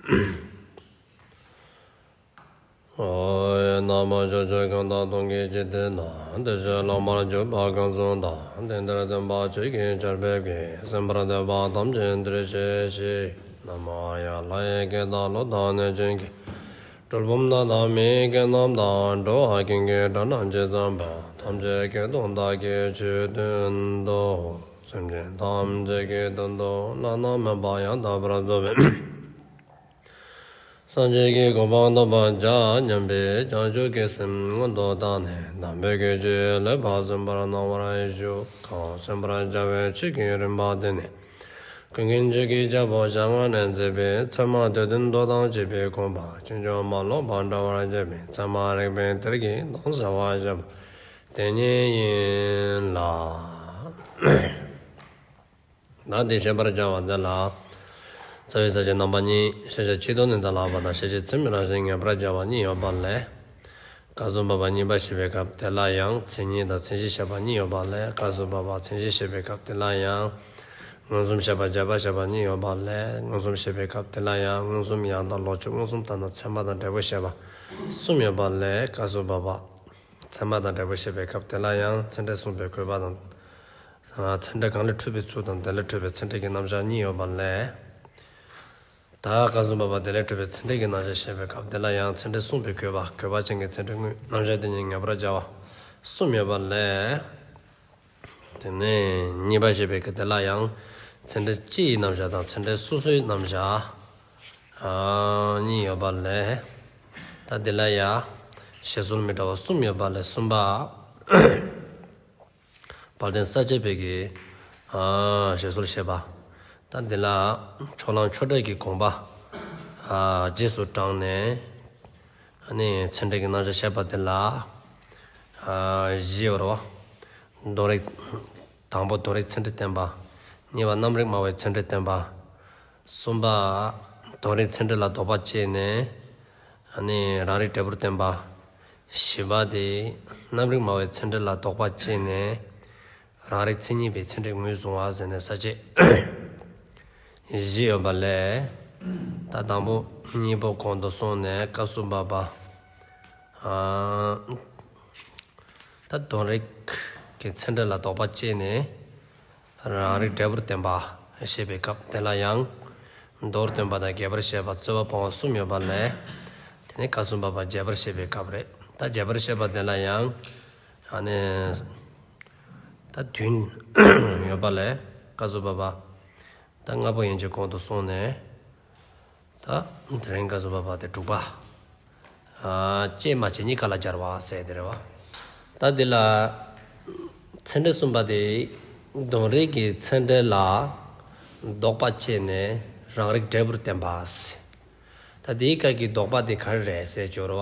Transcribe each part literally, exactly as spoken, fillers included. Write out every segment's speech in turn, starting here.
ཨོ། ན་མོ། ཕྱོགས་བཅུ་གང་དག་སྟོང་གི་འཇིག་རྟེན་ན། བདེ་གཤེགས་བླ་མར་གྱུར་པ་གང་བཞུགས་དང་། དེང་འདིར་སྟོན་པ་ཆོས་ཀྱི་ཆར་འབེབས་ཀྱིས། གསན་པར་འདོད་པ་ཐམས་ཅད་འདིར་གཤེགས་ཤིག། ན་མོ། ཡ་ལྷ་ཡི་སྐད་དང་ཀླུ་དང་གནོད་སྦྱིན་སྐད། གྲུལ་བུམ་དག་དང་མི་ཡི་སྐད་རྣམས་དང་། འགྲོ་བ་ཀུན་གྱི་སྒྲ་རྣམས་ཇི་ཙམ་པ། ཐམས་ཅད་སྐད་དུ་བདག་གིས་ཆོས་བསྟན་ཏོ། སེམས་ཅན་ཐམས་ཅད་ཀྱི་དོན་དུ་བླ་ན་མེད་པ་ཡང་དག་པར་རྫོགས་པའི་སངས་རྒྱས་ཀྱི་གོ་འཕང་ཐོབ་པར་བྱ་སྙམ་པའི་བྱང་ཆུབ་ཀྱི་སེམས་མངོན་དུ་བཏང་ནས་དམ་པའི་ཆོས་ལེགས་པར་གསན་པར་གནང་བར་ཞུ། གང་གསན་པར་བྱ་བའི་ཆོས་ཀྱི་རིམ་པ་དེ་ནི། ཀུན་མཁྱེན་ཆོས་ཀྱི་རྒྱལ་པོ་ཞལ་སྔ་ནས་མཛད་པའི་ཚད་མ་སྡེ་བདུན་མདོ་དང་བཅས་པའི་དགོངས་པ་ཕྱིན་ཅི་མ་ལོག་པར་འགྲེལ་བར་བྱེད་པའི་ཚད་མ་རིགས་པའི་གཏེར་གྱི་དོན་གསལ་བར་བྱེད་པ་དེ་ཉིད་ཡིན་ལ། ད་དེ་བཤད་པར་བྱ་བ་དེ་ལ། རྩ་བའི་ས་བཅད་རྣམ་པ་གཉིས། ཤེས་བྱ་སྤྱི་ལྡོག་ནས་གཏན་ལ་དབབ་པ་དང་། ཤེས་བྱེད་ཚད་མའི་རང་བཞིན་ངེས་པར་བྱ་བ་གཉིས་ཡོད་པ་ལས། སྐབས་སུ་བབ་པ་གཉིས་པ་བཤད་པའི་སྐབས་དེ་ལ་ཡང་མཚན་ཉིད་དང་མཚན་གཞི་བཤད་པ་གཉིས་ཡོད་པ་ལས། སྐབས་སུ་བབ་པ་མཚན་གཞི་བཤད་པའི་སྐབས་དེ་ལ་ཡང་མངོན་སུམ་བཤད་པ་རྗེས་དཔག་བཤད་པ་གཉིས་ཡོད་པ་ལས། མངོན་སུམ་བཤད་པའི་སྐབས་དེ་ལ་ཡང་མངོན་སུམ་ཡང་དག་ལོག་ཕྱོགས་མངོན་སུམ་ལྟར་སྣང་ཚད་མ་དང་འབྲས་བུ་བཤད་པ་གསུམ་ཡོད་པ་ལས། སྐབས་སུ་བབ་པ་ཚད་མ་དང་འབྲས་བུ་བཤད་པའི་སྐབས་དེ་ལ་ཡང་ཚད་འབྲས་གསུངས་པའི་དགོས་པ་དང་། ཚད་འབྲས་གང་ལས་འཕྲོས་པའི་ཚུལ་དང་དེ་ལས་འཕྲོས་པའི་ཚད་འབྲས་ཀྱི་རྣམ་གཞག་གཉིས་ཡོད་པ་ལས། ད་སྐབས་སུ་བབ་པ་དེ་ལས་འཕྲོས་པའི་ཚད་འབྲས་ཀྱི་རྣམ་གཞག་བཤད་པའི་སྐབས་དེ་ལ་ཡང་ཚད་འབྲས་གསུངས་པའི་དགོས་པ། དགོས་པ་ཅན་གྱི་ཚད་འབྲས་དངོས་རྣམ་གཞག་དེ་ཉིད་ངེས་པར་བྱ་བ་གསུམ་ཡོད་པ་ལས། དེ་ནས་གཉིས་པ་བཤད་པའི་སྐབས་དེ་ལ་ཡང་ཚད་འབྲས་སྤྱིའི་རྣམ་གཞག་དང་ཚད་འབྲས་སོ་སོའི་རྣམ་གཞག་ཨ་གཉིས་ཡོད་པ་ལས། ད་དེ་ལ་ཡང་བཤད་སྲོལ་མི་འདྲ་བ་གསུམ་ཡོད་པ་ལས་གསུམ་པ། དཔལ་ལྡན་ས་སྐྱ་པའི་གི་ཨ་བཤད་སྲོལ་བཤད་པ། ད་འདི་ལ་ཕྱོགས་གླང་ཆོས་གྲགས་ཀྱི་དགོངས་པ་ཨ་རྗེས་སུ་འབྲངས་ནས་ཨ་ནི་ཚད་འབྲས་ཀྱི་རྣམ་གཞག་བཤད་པ་དེ་ལ་ཨ་བཞི་ཡོད་རེད་བ། དོན་རིག་དང་པོ་དོན་རིག་ཚད་འབྲས་བསྟན་པ། གཉིས་པ་རྣམ་རིག་སྨྲ་བའི་ཚད་འབྲས་བསྟན་པ། གསུམ་པ་དོན་རིག་ཚད་འབྲས་ལ་དོགས་པ་བཅད་ནས་ཨ་ནི་རང་རིག་འབྲས་བུར་བསྟན་པ། བཞི་པ་དེ་རྣམ་རིག་སྨྲ་བའི་ཚད་འབྲས་ལ་དོགས་པ་བཅད་ནས་རང་རིག་མཚན་ཉིད་པའི་ཚད་འབྲས་ངོས་བཟུང་བ་ཟེར་ནས་ས་བཅད་བཞི་ཡོད་པ་ལས། ད་དང་པོ་གཉིས་པོ་གོང་དུ་སོང་ནས་སྐབས་སུ་བབ་པ། ཨ་ད་དོན་རིག་གི་ཚད་འབྲས་ལ་དོགས་པ་བཅད་ནས་རང་རིག་འབྲས་བུར་བསྟན་པ་བཤད་པའི་སྐབས་དེ་ལ་ཡང་མདོར་བསྟན་པ་དང་རྒྱས་པར་བཤད་པ་རྩོད་པ་སྤོང་བ་གསུམ་ཡོད་པ་ལས། དེ་ནི་སྐབས་སུ་བབ་པ་རྒྱས་པར་བཤད་པའི་སྐབས་རེད། ད་རྒྱས་པར་བཤད་པ་དེ་ལ་ཡང་ཨ་ནི་ད་བདུན་ཡོད་པ་ལས་སྐབས་སུ་བབ་པ་ད་ལྔ་པོ་ཡན་ཆད་གོང་དུ་སོང་ནས། ད་དེ་རིང་སྐབས་སུ་བབ་པ་དེ་དྲུག་པ། ཨ་བཅད་མ་བཅད་གཉིས་ཀ་ལ་སྦྱར་བ་ཟེར་དེ་རེད་བ། ད་འདི་ལ་ཚད་འབྲས་གསུམ་པ་དེ་དོན་རིག་གི་ཚད་འབྲས་ལ་དོགས་པ་བཅད་ནས་རང་རིག་འབྲས་བུར་བསྟན་པ་ཟེར། ད་དེའི་སྐབས་ཀྱི་དོགས་པ་དེ་ག་རེ་རེད་ཟེར་སྦྱོར་བ།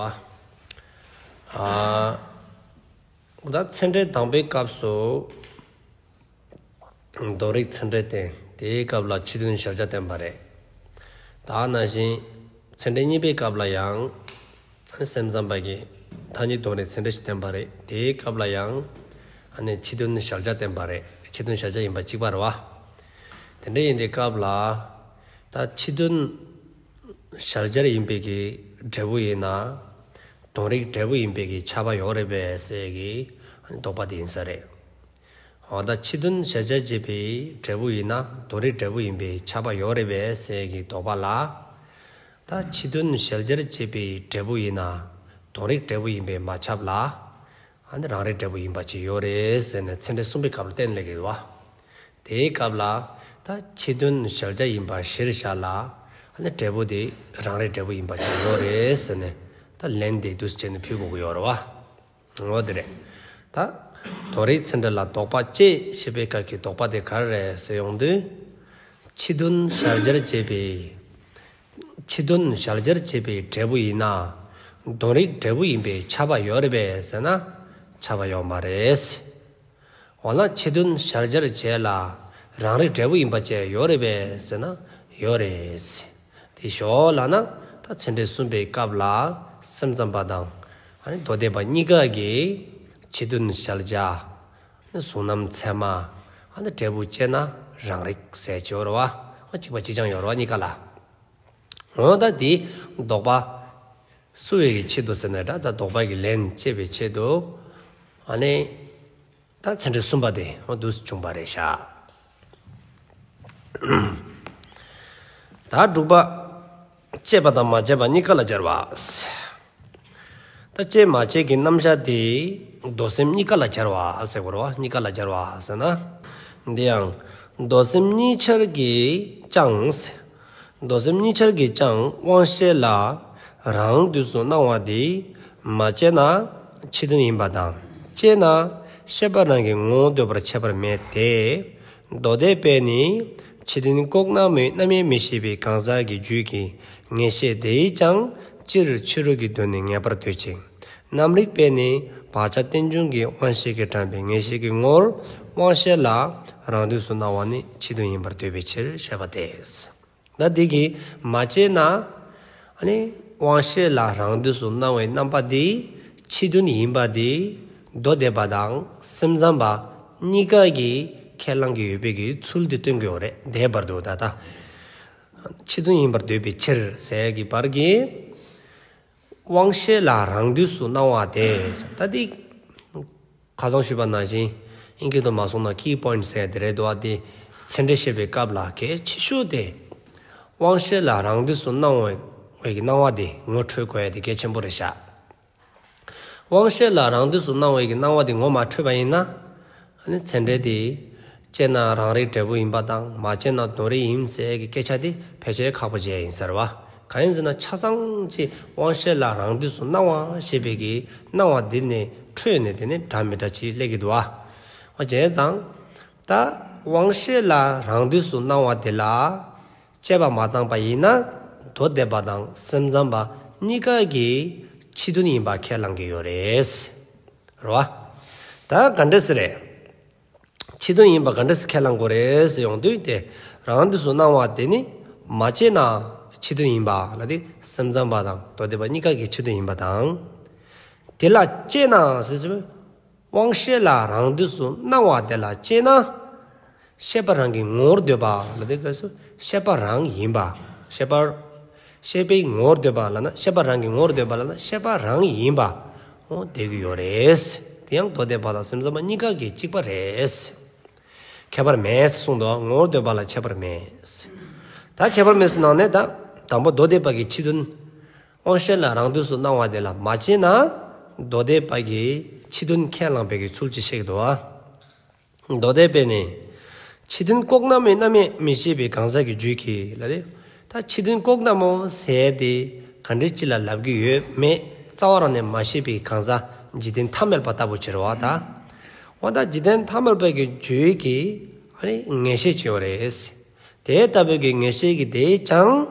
ཨ་ད་ཚད་འབྲས་དང་པོའི་སྐབས་སུ་དོན་རིག་ཚད་འབྲས་བསྟན། དེའི་སྐབས་ལ་ཕྱི་དོན་གཞལ་བྱ་བསྟན་པ་རེད། ད་ནང་བཞིན་ཚད་འབྲས་གཉིས་པའི་སྐབས་ལ་ཡང་སེམས་ཙམ་པ་གིས་ཐ་སྙད་དོན་རིག་ཚད་འབྲས་ཤིག་བསྟན་པ་རེད། དེའི་སྐབས་ལ་ཡང་ཨ་ནི་ཕྱི་དོན་གཞལ་བྱ་བསྟན་པ་རེད། ཕྱི་དོན་གཞལ་བྱ་ཡིན་པ་གཅིག་པ་རེད་བ། དེ་འདྲ་ཡིན་དུས་སྐབས་ལ་ད་ཕྱི་དོན་གཞལ་བྱ་ཡིན་པའི་གི་འབྲས་བུ་ཡིན་ན་དོན་རིག་འབྲས་བུ་ཡིན་པའི་གི་ཁྱབ་པ་ཡོད་རེད་པས་ཟེར་གི་དོགས་པ་དེ་ཡིན་ས་རེད། འོ་ད་ཕྱི་དོན་གཞལ་བྱ་བྱེད་པའི་འབྲས་བུ་ཡིན་ན་དོན་རིག་འབྲས་བུ་ཡིན་པའི་ཁྱབ་པ་ཡོད་རེད་པས་ཟེར་གི་དོགས་པ་ལ། ད་ཕྱི་དོན་གཞལ་བྱར་བྱེད་པའི་འབྲས་བུ་ཡིན་ན་དོན་རིག་འབྲས་བུ་ཡིན་པས་མ་ཁྱབ་ལ། ཨ་ནི་རང་རིག་འབྲས་བུ་ཡིན་པ་ཅིག་ཡོད་རེད་ཟེར་ནས་ཚད་འབྲས་གསུམ་པའི་སྐབས་ལ་བསྟན་ལེ་གི་རེད་བ། དེའི་སྐབས་ལ་ད་ཕྱི་དོན་གཞལ་བྱ་ཡིན་པ་གཞིར་བཞག་ལ། ཨ་ནི་འབྲས་བུ་དེ་རང་རིག་འབྲས་བུ་ཡིན་པ་ཅིག་ཡོད་རེད་ཟེར་ནས་ད་ལན་དེ་འདུག་སེ་བྱས་ནས་ཕུལ་དགོས་ཀྱི་ཡོད་རེད་བ། འོ་དེ་རེད། ད་དོན་རིག་ཚད་འབྲས་ལ་དོགས་པ་བཅད་ཞེས་པའི་སྐབས་ཀྱི་དོགས་པ་དེ་ག་རེ་རེད་ཟེར་ཡོང་དུས། ཕྱི་དོན་གཞལ་བྱར་བྱེད་པའི། ཕྱི་དོན་གཞལ་བྱར་བྱེད་པའི་འབྲས་བུ་ཡིན་ན། དོན་རིག་འབྲས་བུ་ཡིན་པས་ཁྱབ་པ་ཡོད་རེད་པས་ཟེར་ན། ཁྱབ་པ་ཡོད་མ་རེད། འོ་ན་ཕྱི་དོན་གཞལ་བྱར་བྱེད་ལ་རང་རིག་འབྲས་བུ་ཡིན་པ་ཅིག་ཡོད་རེད་པས་ཟེར་ན་ཡོད་རེད། དེ་ཞོག་ལབ་ན་ད་ཚད་འབྲས་གསུམ་པའི་སྐབས་ལ་སེམས་ཙམ་པ་དང་ཨ་ནི་མདོ་སྡེ་པ་གཉིས་ཀ་གིས་ཕྱི་དོན་གཞལ་བྱ། གཟུང་རྣམ་ཚད་མ། ཨ་ནི་འབྲས་བུ་བཅད་ན་རང་རིག་ཟེར་གྱི་ཡོད་རེད་བ། ཨ་གཅིག་པ་གཅིག་རྐྱང་ཡོད་རེད་བ་གཉིས་ཀ་ལ། འོ་ད་དེ་ལྡོག་པ་བསུ་བའི་གི་ཆེད་དུ་ཟེར་ན་འདྲ། ད་ལྡོག་པ་གི་ལན་བཅད་པའི་ཆེད་དུ། ཨ་ནི་ད་ཚད་འབྲས་གསུམ་པ་དེ་འོ་འདུག་སེ་བྱུང་བ་རེད་ཤག། ད་དྲུག་པ། བཅད་པ་དང་མ་བཅད་པ་གཉིས་ཀ་ལ་སྦྱར་བ། ད་བཅད་མ་བཅད་ཀྱི་རྣམ་གཞག་དེ་མདོ་སེམས་གཉིས་ཀ་ལ་སྦྱར་བ་ཟེར་དགོས་རེད་བ། གཉིས་ཀ་ལ་སྦྱར་བ་ཟེར་ན། འདི་ཡང་མདོ་སེམས་གཉིས་ཆར་གྱིས་ཀྱང་། མདོ་སེམས་གཉིས་ཆར་གྱིས་ཀྱང་དབང་ཤེས་ལ་རང་དུས་སུ་སྣང་བ་དེ་མ་བཅད་ན་ཕྱི་དོན་ཡིན་པ་དང་། བཅད་ན་ཤེས་པ་རང་གི་ངོ་བོ་འདོད་པར་བྱེད་པ་མེད་དེ། མདོ་སྡེ་པས་ནི་ཕྱི་དོན་ལྐོག་ན་མོའི་རྣམ་དབྱེ་མི་ཤེས་པའི་གང་ཟག་གི་རྒྱུད་ཀྱི་ངེས་ཤེས་དེས་ཀྱང་སྤྱིར་ཕྱི་རོལ་གྱི་དོན་ནི་ངེས་པར་འདོད་ཅིང་། རྣམ་རིག་པས་ནི་བག་ཆགས་རྟེན་འབྱུང་གི་དབང་ཤེས་ཀྱིས་དྲངས་པའི་ངེས་ཤེས་ཀྱི་ངོར་དབང་ཤེས་ལ་རང་དུས་སུ་སྣང་བ་ནི་ཕྱི་དོན་ཡིན་པར་འདོད་པའི་ཕྱིར་ཞེས་པ་སྟེ། ད་འདི་གིས་མ་བཅད་ན། ཨ་ནི་དབང་ཤེས་ལ་རང་དུས་སུ་སྣང་བའི་རྣམ་པ་འདི་ཕྱི་དོན་ཡིན་པ་འདི་མདོ་སྡེ་པ་དང་སེམས་ཙམ་པ་གཉིས་ཀ་གིས་ཁས་བླངས་ཀྱི་ཡོད་པའི་གི་ཚུལ་འདི་སྟོན་གྱི་ཡོད་རེད། དེའི་བར་དུ་ད་ལྟ་ཕྱི་དོན་ཡིན་པར་འདོད་པའི་ཕྱིར་ཟེར་གྱི་བར་གྱི། དབང་ཤེས་ལ་རང་དུས་སུ་སྣང་བ་དེ། ད་འདི་ཁ་སང་ཞུས་པ་ནང་བཞིན་ཨིན་སྐད་དུ་མ་སོང་ན་ཀི་པོའིནཊ་ཟེར་དེ་རེད་འདུག་བ། དེ་ཚད་འབྲས་བཤད་པའི་སྐབས་ལ་གལ་ཆེ་ཤོས་དེ། དབང་ཤེས་ལ་རང་དུས་སུ་སྣང་བའི་གི་སྣང་བ་དེ་ངོ་འཕྲོད་དགོས་ཡ་དེ་གལ་ཆེན་པོ་རེད་ཤག། དབང་ཤེས་ལ་རང་དུས་སུ་སྣང་བའི་གི་སྣང་བ་དེ་ངོ་མ་འཕྲོད་པ་ཡིན་ན། ཨ་ནི་ཚད་འབྲས་དེ་བཅད་ན་རང་རིག་འབྲས་བུ་ཡིན་པ་དང་མ་བཅད་ན་དོན་རིག་ཡིན་ཟེར་གྱི་སྐད་ཆ་དེ་ཕལ་ཆེར་ཁག་པོ་ཅིག་ཡིན་ས་རེད་བ། གང་ཡིན་ཟེར་ན་ཆ་ཚང་ཅིག་དབང་ཤེས་ལ་རང་དུས་སུ་སྣང་བ་ཞེས་པའི་གི་སྣང་བ་འདི་ནས་འཕྲོས་ནས་དེ་ནས་འདྲ་མི་འདྲ་ཅིག་སླེབས་ཀྱི་འདུག་བ། བྱས་ཙང་ད་དབང་ཤེས་ལ་རང་དུས་སུ་སྣང་བ་དེ་ལ་དཔྱད་པ་མ་བཏང་པ་ཡིན་ན་མདོ་སྡེ་པ་དང་སེམས་ཙམ་པ་གཉིས་ཀ་གིས་ཕྱི་དོན་ཡིན་པ་ཁས་བླངས་ཀྱི་ཡོད་རེད། རེད་བ། ད་ག་འདྲ་སེ་རེད། ཕྱི་དོན་ཡིན་པ་ག་འདྲ་སེ་ཁས་བླངས་དགོས་རེད་ཟེར་ཡོང་དུས་དེ། རང་དུས་སུ་སྣང་བ་དེ་ནི་མ་བཅད་ན་ཕྱི་དོན་ཡིན་པ་ལ་དེ་སེམས་ཙམ་པ་དང་མདོ་སྡེ་པ་གཉིས་ཀ་གིས་ཕྱི་དོན་ཡིན་པ་དང་། དེ་ལ་དཔྱད་ན་ཟེར་ཟེར་བའི་དབང་ཤེས་ལ་རང་དུས་སུ་སྣང་བ་དེ་ལ་དཔྱད་ན། ཤེས་པ་རང་གི་ངོར་འདོད་པ་ལ་དེ་སྐབས་སུ་ཤེས་པ་རང་ཡིན་པ། ཤེས་པ། ཤེས་པའི་ངོར་འདོད་པ་ལབ་ན་ཤེས་པ་རང་གི་ངོར་འདོད་པ་ལབ་ན་ཤེས་པ་རང་ཡིན་པ། འོ་འདོད་ཀྱི་ཡོད་རེད། དེ་ཡང་མདོ་སྡེ་པ་དང་སེམས་ཙམ་པ་གཉིས་ཀ་གིས་གཅིག་པ་རེད། ཁྱད་པར་མེད་གསུངས་འདུག། ངོར་འདོད་པ་ལ་ཁྱད་པར་མེད། ད་ཁྱད་པར་མེད་ཟེར་ནང་ནས་ད་དང་པོ་མདོ་སྡེ་པ་གི་ཕྱི་དོན། དབང་ཤེས་ལ་རང་དུས་སུ་སྣང་བ་དེ་ལ་མ་དཔྱད་ན། མདོ་སྡེ་པ་གིས་ཕྱི་དོན་ཁས་བླངས་པའི་གི་ཚུལ་གྱིས་བཤད་ཀྱི་འདུག་བ། མདོ་སྡེ་པས་ནི། ཕྱི་དོན་ལྐོག་ན་མོའི་རྣམ་དབྱེ་མི་ཤེས་པའི་གང་ཟག་གི་རྒྱུད་ཀྱི་ལ་ལས། ད་ཕྱི་དོན་ལྐོག་ན་མོ་ཟེར་དེ་ག་འདྲ་ཅིག་ལ་ལབ་ཀྱི་ཡོད་མེད་རྩ་བ་རང་ནས་མ་ཤེས་པའི་གང་ཟག་འཇིག་རྟེན་ཐ་མལ་པ་ལྟ་བུ་ཅིག་རེད་བ་ད། འོ་ད་འཇིག་རྟེན་ཐ་མལ་པ་གི་རྒྱུད་ཀྱི་ཨ་ནི་ངེས་ཤེས་ཅིག་ཡོད་རེད། དེ་ལྟ་བུའི་གི་ངེས་ཤེས་ཀྱི་དེས་ཀྱང་།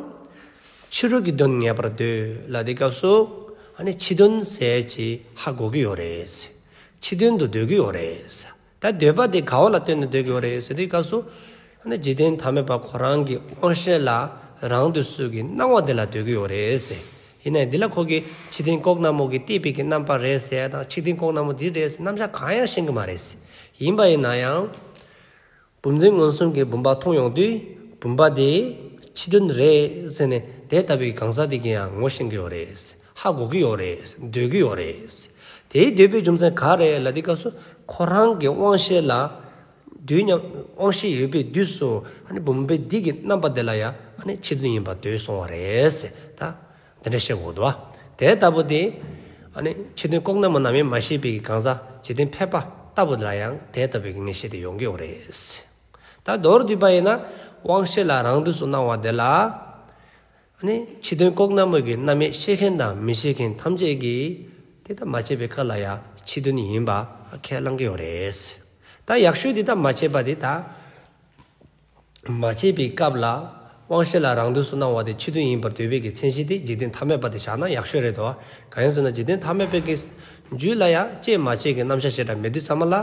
ཕྱི་རོལ་གྱི་དོན་ངེས་པར་འདོད་ལ་དེ་སྐབས་སུ་ཨ་ནི་ཕྱི་དོན་ཟེར་ཅིག་ཧ་གོ་གི་ཡོད་རེད། ཕྱི་དོན་དུ་འདོད་ཀྱི་ཡོད་རེད། ད་འདོད་པ་དེ་ག་བ་ལ་ལྟོས་ནས་འདོད་ཀྱི་ཡོད་རེད་ཟེར་དུས་སྐབས་སུ། ཨ་ནི་འཇིག་རྟེན་ཐ་མལ་པ་ཁོ་རང་གི་དབང་ཤེས་ལ་རང་དུས་སུ་གི་སྣང་བ་དེ་ལ་འདོད་ཀྱི་ཡོད་རེད་ཟེར། ཡིན་ནའི་འདི་ལ་ཁོ་གིས་ཕྱི་དོན་ལྐོག་ན་མོ་གི་བལྟས་པའི་གི་རྣམ་པ་རེད་ཟེར་དང་ཕྱི་དོན་ལྐོག་ན་མོ་འདི་རེད་ཟེར་རྣམ་གཞག་གང་ཡང་ཤེས་ཀྱི་མ་རེད་ཟེར། ཡིན་པ་ཡིན་ན་ཡང་། བུམ་འཛིན་མངོན་སུམ་གྱིས་བུམ་པ་མཐོང་ཡོང་དུས་བུམ་པ་དེ་ཕྱི་དོན་རེད་ཟེར་ནས་དེ་ལྟ་བུའི་གང་ཟག་དེ་གིས་ཡང་ངོ་ཤེས་ཀྱི་ཡོད་རེད། ཧ་གོ་གི་ཡོད་རེད། འདོད་ཀྱི་ཡོད་རེད། དེའི་འདོད་པའི་རྒྱུ་མཚན་ག་རེ་ལབ་དུས་སྐབས་སུ་ཁོ་རང་གི་དབང་ཤེས་ལ་དུས་མཉམ་དབང་ཤེས་ཡོད་པའི་དུས་སུ་ཨ་ནི་བུམ་པའི་འདི་གི་རྣམ་པ་དེ་ལ་ཡང་ཨ་ནི་ཕྱི་དོན་ཡིན་པར་འདོད་སོང་བ་རེད་ཟེར་ད། དེ་འདྲ་བཤད་དགོས་འདུག་བ། དེ་ལྟ་བུ་དེ། ཨ་ནི་ཕྱི་དོན་ལྐོག་ན་མོ་རྣམ་དབྱེ་མ་ཤེས་པའི་གང་ཟག་འཇིག་རྟེན་ཕལ་པ་ལྟ་བུ་ལ་ཡང་དེ་ལྟ་བུའི་ངེས་ཤེས་དེ་ཡོང་གི་ཡོད་རེད། ད་མདོར་བསྡུས་པ་ཡིན་ན་དབང་ཤེས་ལ་རང་དུས་སུ་སྣང་བ་དེ་ལ། ཨ་ནི་ཕྱི་དོན་ལྐོག་ན་མོ་གི་རྣམ་དབྱེ་ཤེས་མཁན་དང་མི་ཤེས་མཁན་ཐམས་ཅད་ཀྱིས་དེ་ལྟར་མ་དཔྱད་པའི་སྐབས་ལ་ཡང་ཕྱི་དོན་ཡིན་པ་ཁས་བླངས་ཀྱི་ཡོད་རེད། ད་ཡག་ཤོས་དེ་ད་མ་དཔྱད་པ་དེ་ད། མ་དཔྱད་པའི་སྐབས་ལ་དབང་ཤེས་ལ་རང་དུས་སུ་སྣང་བ་དེ་ཕྱི་དོན་ཡིན་པར་འདོད་པའི་གི་མཚན་གཞི་དེ་འཇིག་རྟེན་ཐ་མལ་པ་དེ་བཞག་ན་ཡག་ཤོས་རེད་དོ། གང་ཡིན་ཟེར་ན་འཇིག་རྟེན་ཐ་མལ་པའི་གི་རྒྱུད་ལ་ཡང་དཔྱད་མ་དཔྱད་ཀྱི་རྣམ་གཞག་ཞེ་དྲག་མེད་དུས་ཙམ་པ་ལ་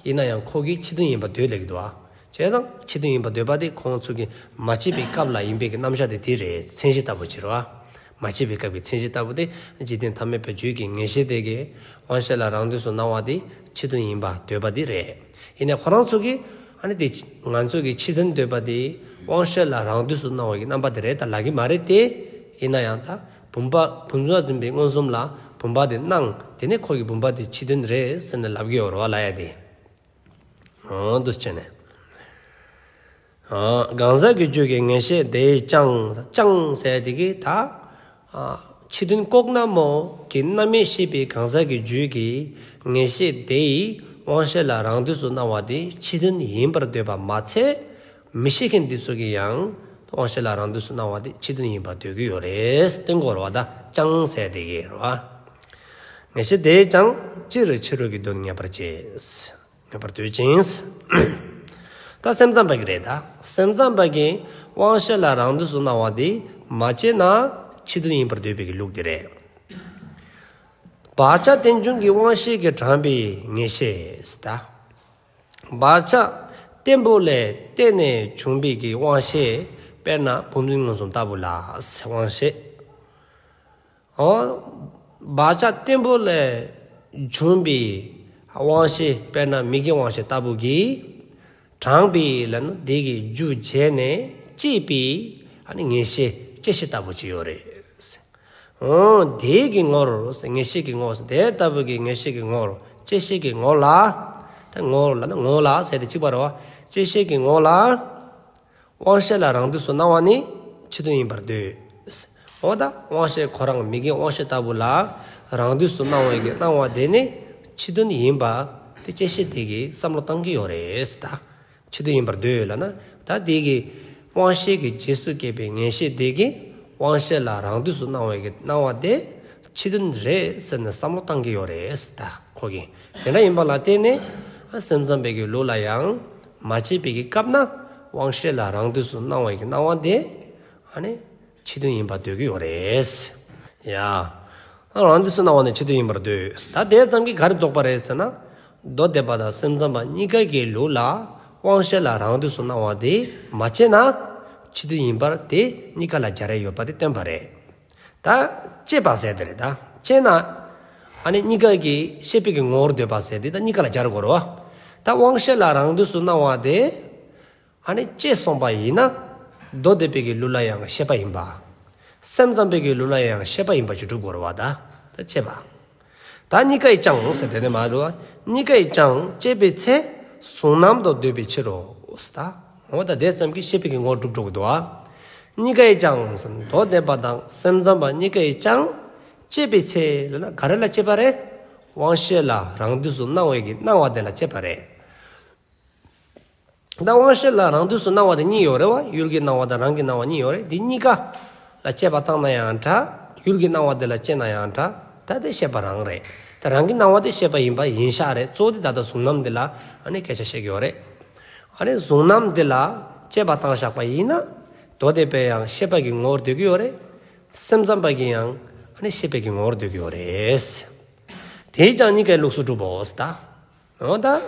ཡིན་ན་ཡང་ཁོ་གིས་ཕྱི་དོན་ཡིན་པར་འདོད་ལེགས་འདུག་ཨ། བྱས་ཙང་ཕྱི་དོན་ཡིན་པར་འདོད་པ་དེ་ཁོང་ཚོ་གིས་མ་དཔྱད་པའི་སྐབས་ལ་ཡིན་པའི་གི་རྣམ་གཞག་དེ་དེ་རེད། མཚན་གཞི་ལྟ་བུ་ཅིག་རེད་བ། མ་དཔྱད་པའི་སྐབས་ཀྱི་མཚན་གཞི་ལྟ་བུ་དེ་འཇིག་རྟེན་ཐ་མལ་པའི་རྒྱུད་ཀྱི་ངེས་ཤེས་དེ་གིས་དབང་ཤེས་ལ་རང་དུས་སུ་སྣང་བ་དེ་ཕྱི་དོན་ཡིན་པར་འདོད་པ་དེ་རེད། ཡིན་ནའི་ཁོ་རང་ཚོ་གིས་ཨ་ནི་དེ་ང་ཚོ་གི་ཕྱི་དོན་འདོད་པ་དེ་དབང་ཤེས་ལ་རང་དུས་སུ་སྣང་བའི་རྣམ་པ་དེ་རེད་ད་ལབ་ཀྱི་མ་རེད་དེ། ཡིན་ན་ཡང་ད་བུམ་པ་བུམ་པ་འཛིན་པའི་མངོན་སུམ་ལ་བུམ་པ་དེ་སྣང་། དེ་ནས་ཁོ་གི་བུམ་པ་དེ་ཕྱི་དོན་རེད་ཟེར་ནས་ལབ་ཀྱི་ཡོད་རེད་བ་ལ་ཡ་དེ། འོ་འདུག་བྱས་ནས། ཨ་གང་ཟག་གི་རྒྱུད་ཀྱི་ངེས་ཤེས་དེས་ཀྱང་། ཀྱང་ཟེར་དེ་གིས་ད་ཨ་ཕྱི་དོན་ལྐོག་ན་མོ་གི་རྣམ་དབྱེ་ཤེས་པའི་གང་ཟག་གི་རྒྱུད་ཀྱི་ངེས་ཤེས་དེ་ཡིས་དབང་ཤེས་ལ་རང་དུས་སུ་སྣང་བ་དེ་ཕྱི་དོན་ཡིན་པར་འདོད་པ་མ་ཚད། མི་ཤེས་མཁན་འདི་ཚོ་གིས་ཡང་དབང་ཤེས་ལ་རང་དུས་སུ་སྣང་བ་དེ་ཕྱི་དོན་ཡིན་པར་འདོད་ཀྱི་ཡོད་རེད། སྟོན་གོ་རེད་བ། ད་ཀྱང་ཟེར་དེ་གིས་རེད་བ། ངེས་ཤེས་དེས་ཀྱང་སྤྱིར་ཕྱི་རོལ་གྱི་དོན་ངེས་པར་བྱེད། ངེས་པར་འདོད་ཅིང་། ད་སེམས་ཙམ་པ་གིས་རེད་ད། སེམས་ཙམ་པ་གིས་དབང་ཤེས་ལ་རང་དུས་སུ་སྣང་བ་དེ་མ་དཔྱད་ན་ཕྱི་དོན་ཡིན་པར་འདོད་པའི་གི་ལུགས་དེ་རེད། བག་ཆགས་རྟེན་འབྱུང་གི་དབང་ཤེས་ཀྱིས་དྲངས་པའི་ངེས་ཤེས་ད། བག་ཆགས་བརྟན་པོ་ལ་བརྟེན་ནས་བྱུང་བའི་གི་དབང་ཤེས། དཔེར་ན་བུམ་འཛིན་མངོན་སུམ་ལྟ་བུ་ལ་དབང་ཤེས། འོ། བག་ཆགས་བརྟན་པོ་ལས་བྱུང་བའི་དབང་ཤེས། དཔེར་ན་མིག་གི་དབང་ཤེས་ལྟ་བུ་གིས་དྲངས་པའི་ལབ་ན་དེ་གི་རྒྱུ་བྱས་ནས་སྐྱེས་པའི་ཨ་ནི་ངེས་ཤེས་བཅད་ཤེས་ལྟ་བུ་ཅིག་ཡོད་རེད། འོ། དེ་གི་ངོར་ངེས་ཤེས་ཀྱི་ངོར། དེ་ལྟ་བུ་གི་ངེས་ཤེས་ཀྱི་ངོར། བཅད་ཤེས་ཀྱི་ངོར་ལ། ད་ངོར་ལབ་ན་ངོར་ལ་ཟེར་དེ་གཅིག་པ་རེད་བ། བཅད་ཤེས་ཀྱི་ངོར་ལ། དབང་ཤེས་ལ་རང་དུས་སུ་སྣང་བ་ནི་ཕྱི་དོན་ཡིན་པར་འདོད། འོ་ད་དབང་ཤེས་ཁོ་རང་མིག་གི་དབང་ཤེས་ལྟ་བུ་ལ་རང་དུས་སུ་སྣང་བའི་གི་སྣང་བ་དེ་ནི་ཕྱི་དོན་ཡིན་པ་དེ་བཅད་ཤེས་དེ་གིས་བསམ་བློ་བཏང་གི་ཡོད་རེད་ད། ཕྱི་དོན་ཡིན་པར་འདོད་ལབ་ན་ད་དེ་གི་དབང་ཤེས་ཀྱི་རྗེས་སུ་སྐྱེས་པའི་ངེས་ཤེས་དེ་གིས་དབང་ཤེས་ལ་རང་དུས་སུ་སྣང་བའི་གི་སྣང་བ་དེ་ཕྱི་དོན་རེད་ཟེར་ནས་བསམ་བློ་བཏང་གི་ཡོད་རེད་ད་ཁོ་གིས། དེ་འདྲ་ཡིན་པ་ལ་བརྟེན་ནས་ཨ་སེམས་ཙམ་པའི་གི་ལུགས་ལ་ཡང་མ་དཔྱད་པའི་གི་སྐབས་ན་དབང་ཤེས་ལ་རང་དུས་སུ་སྣང་བའི་གི་སྣང་བ་དེ་ཨ་ནི་ཕྱི་དོན་ཡིན་པར་འདོད་ཀྱི་ཡོད་རེད། ཡ། རང་དུས་སུ་སྣང་བ་ནི་ཕྱི་དོན་ཡིན་པར་འདོད། ད་དེ་ཙམ་གྱིས་ག་རེ་རྫོགས་པ་རེད་ཟེར་ན། མདོ་སྡེ་པ་དང་སེམས་ཙམ་པ་གཉིས་ཀ་གི་ལུགས་ལ་དབང་ཤེས་ལ་རང་དུས་སུ་སྣང་བ་དེ་མ་དཔྱད་ན་ཕྱི་དོན་ཡིན་པར་དེ་གཉིས་ཀ་ལ་སྦྱར་ཡ་ཡོད་པ་དེ་སྟོན་པ་རེད། ད་དཔྱད་པ་ཟེར་དེ་རེད་ད། དཔྱད་ན་ཨ་ནི་གཉིས་ཀ་གི་ཤེས་པའི་གི་ངོ་བོར་འདོད་པ་ཟེར་དེ་ད་གཉིས་ཀ་ལ་སྦྱར་དགོས་རེད་བ། ད་དབང་ཤེས་ལ་རང་དུས་སུ་སྣང་བ་དེ་ཨ་ནི་དཔྱད་སོང་པ་ཡིན་ན་མདོ་སྡེ་པའི་གི་ལུགས་ལ་ཡང་ཤེས་པ་ཡིན་པ། སེམས་ཙམ་པའི་གི་ལུགས་ལ་ཡང་ཤེས་པ་ཡིན་པ་ཅིག་གྲུབ་དགོས་རེད་བ་ད། ད་དཔྱད་པ། ད་གཉིས་ཀ་ཡིས་ཀྱང་ཟེར་དེ་ནི་མ་རེད་བ། གཉིས་ཀ་ཡིས་ཀྱང་དཔྱད་པའི་ཚེ་གཟུང་རྣམ་དུ་འདོད་པའི་ཕྱིར་རོ། ད་འོ་ད་དེ་ཙམ་གྱིས་ཤེས་པའི་གི་ངོ་བོ་གྲུབ་འགྲོ་གི་འདུག་བ། གཉིས་ཀ་ཡིས་ཀྱང་མདོ་སྡེ་པ་དང་སེམས་ཙམ་པ་གཉིས་ཀ་ཡིས་ཀྱང་དཔྱད་པའི་ཚེ་ལབ་ན་ག་རེ་ལ་དཔྱད་པ་རེད། དབང་ཤེས་ལ་རང་དུས་སུ་སྣང་བའི་གི་སྣང་བ་དེ་ལ་དཔྱད་པ་རེད། ད་དབང་ཤེས་ལ་རང་དུས་སུ་སྣང་བ་དེ་གཉིས་ཡོད་རེད་བ། ཡུལ་གྱི་སྣང་བ་དང་རང་གི་སྣང་བ་གཉིས་ཡོད་རེད། དེ་གཉིས་ཀ་ལ་དཔྱད་པ་བཏང་ན་ཡང་འདྲ། ཡུལ་གྱི་སྣང་བ་དེ་ལ་དཔྱད་ན་ཡང་འདྲ། ད་དེ་ཤེས་པ་རང་རེད། ད་རང་གི་སྣང་བ་དེ་ཤེས་པ་ཡིན་པ་ཡིན་ཤག་རེད། གཙོ་བོ་དེ་ད་ལྟ་གཟུང་རྣམ་དེ་ལ་ཨ་ནི་སྐད་ཆ་བཤད་ཀྱི་ཡོད་རེད། ཨ་ནི་གཟུང་རྣམ་དེ་ལ་དཔྱད་པ་བཏང་བཞག་པ་ཡིན་ན་མདོ་སྡེ་པས་ཡང་ཤེས་པ་གི་ངོ་བོར་འདོད་ཀྱི་ཡོད་རེད། སེམས་ཙམ་པ་གིས་ཡང་ཨ་ནི་ཤེས་པའི་གི་ངོ་བོར་འདོད་ཀྱི་ཡོད་རེད། དེས་ཀྱང་གཉིས་ཀའི་ལུགས་སུ་གྲུབ་བོ་ཟེར་ད། འོ་ད།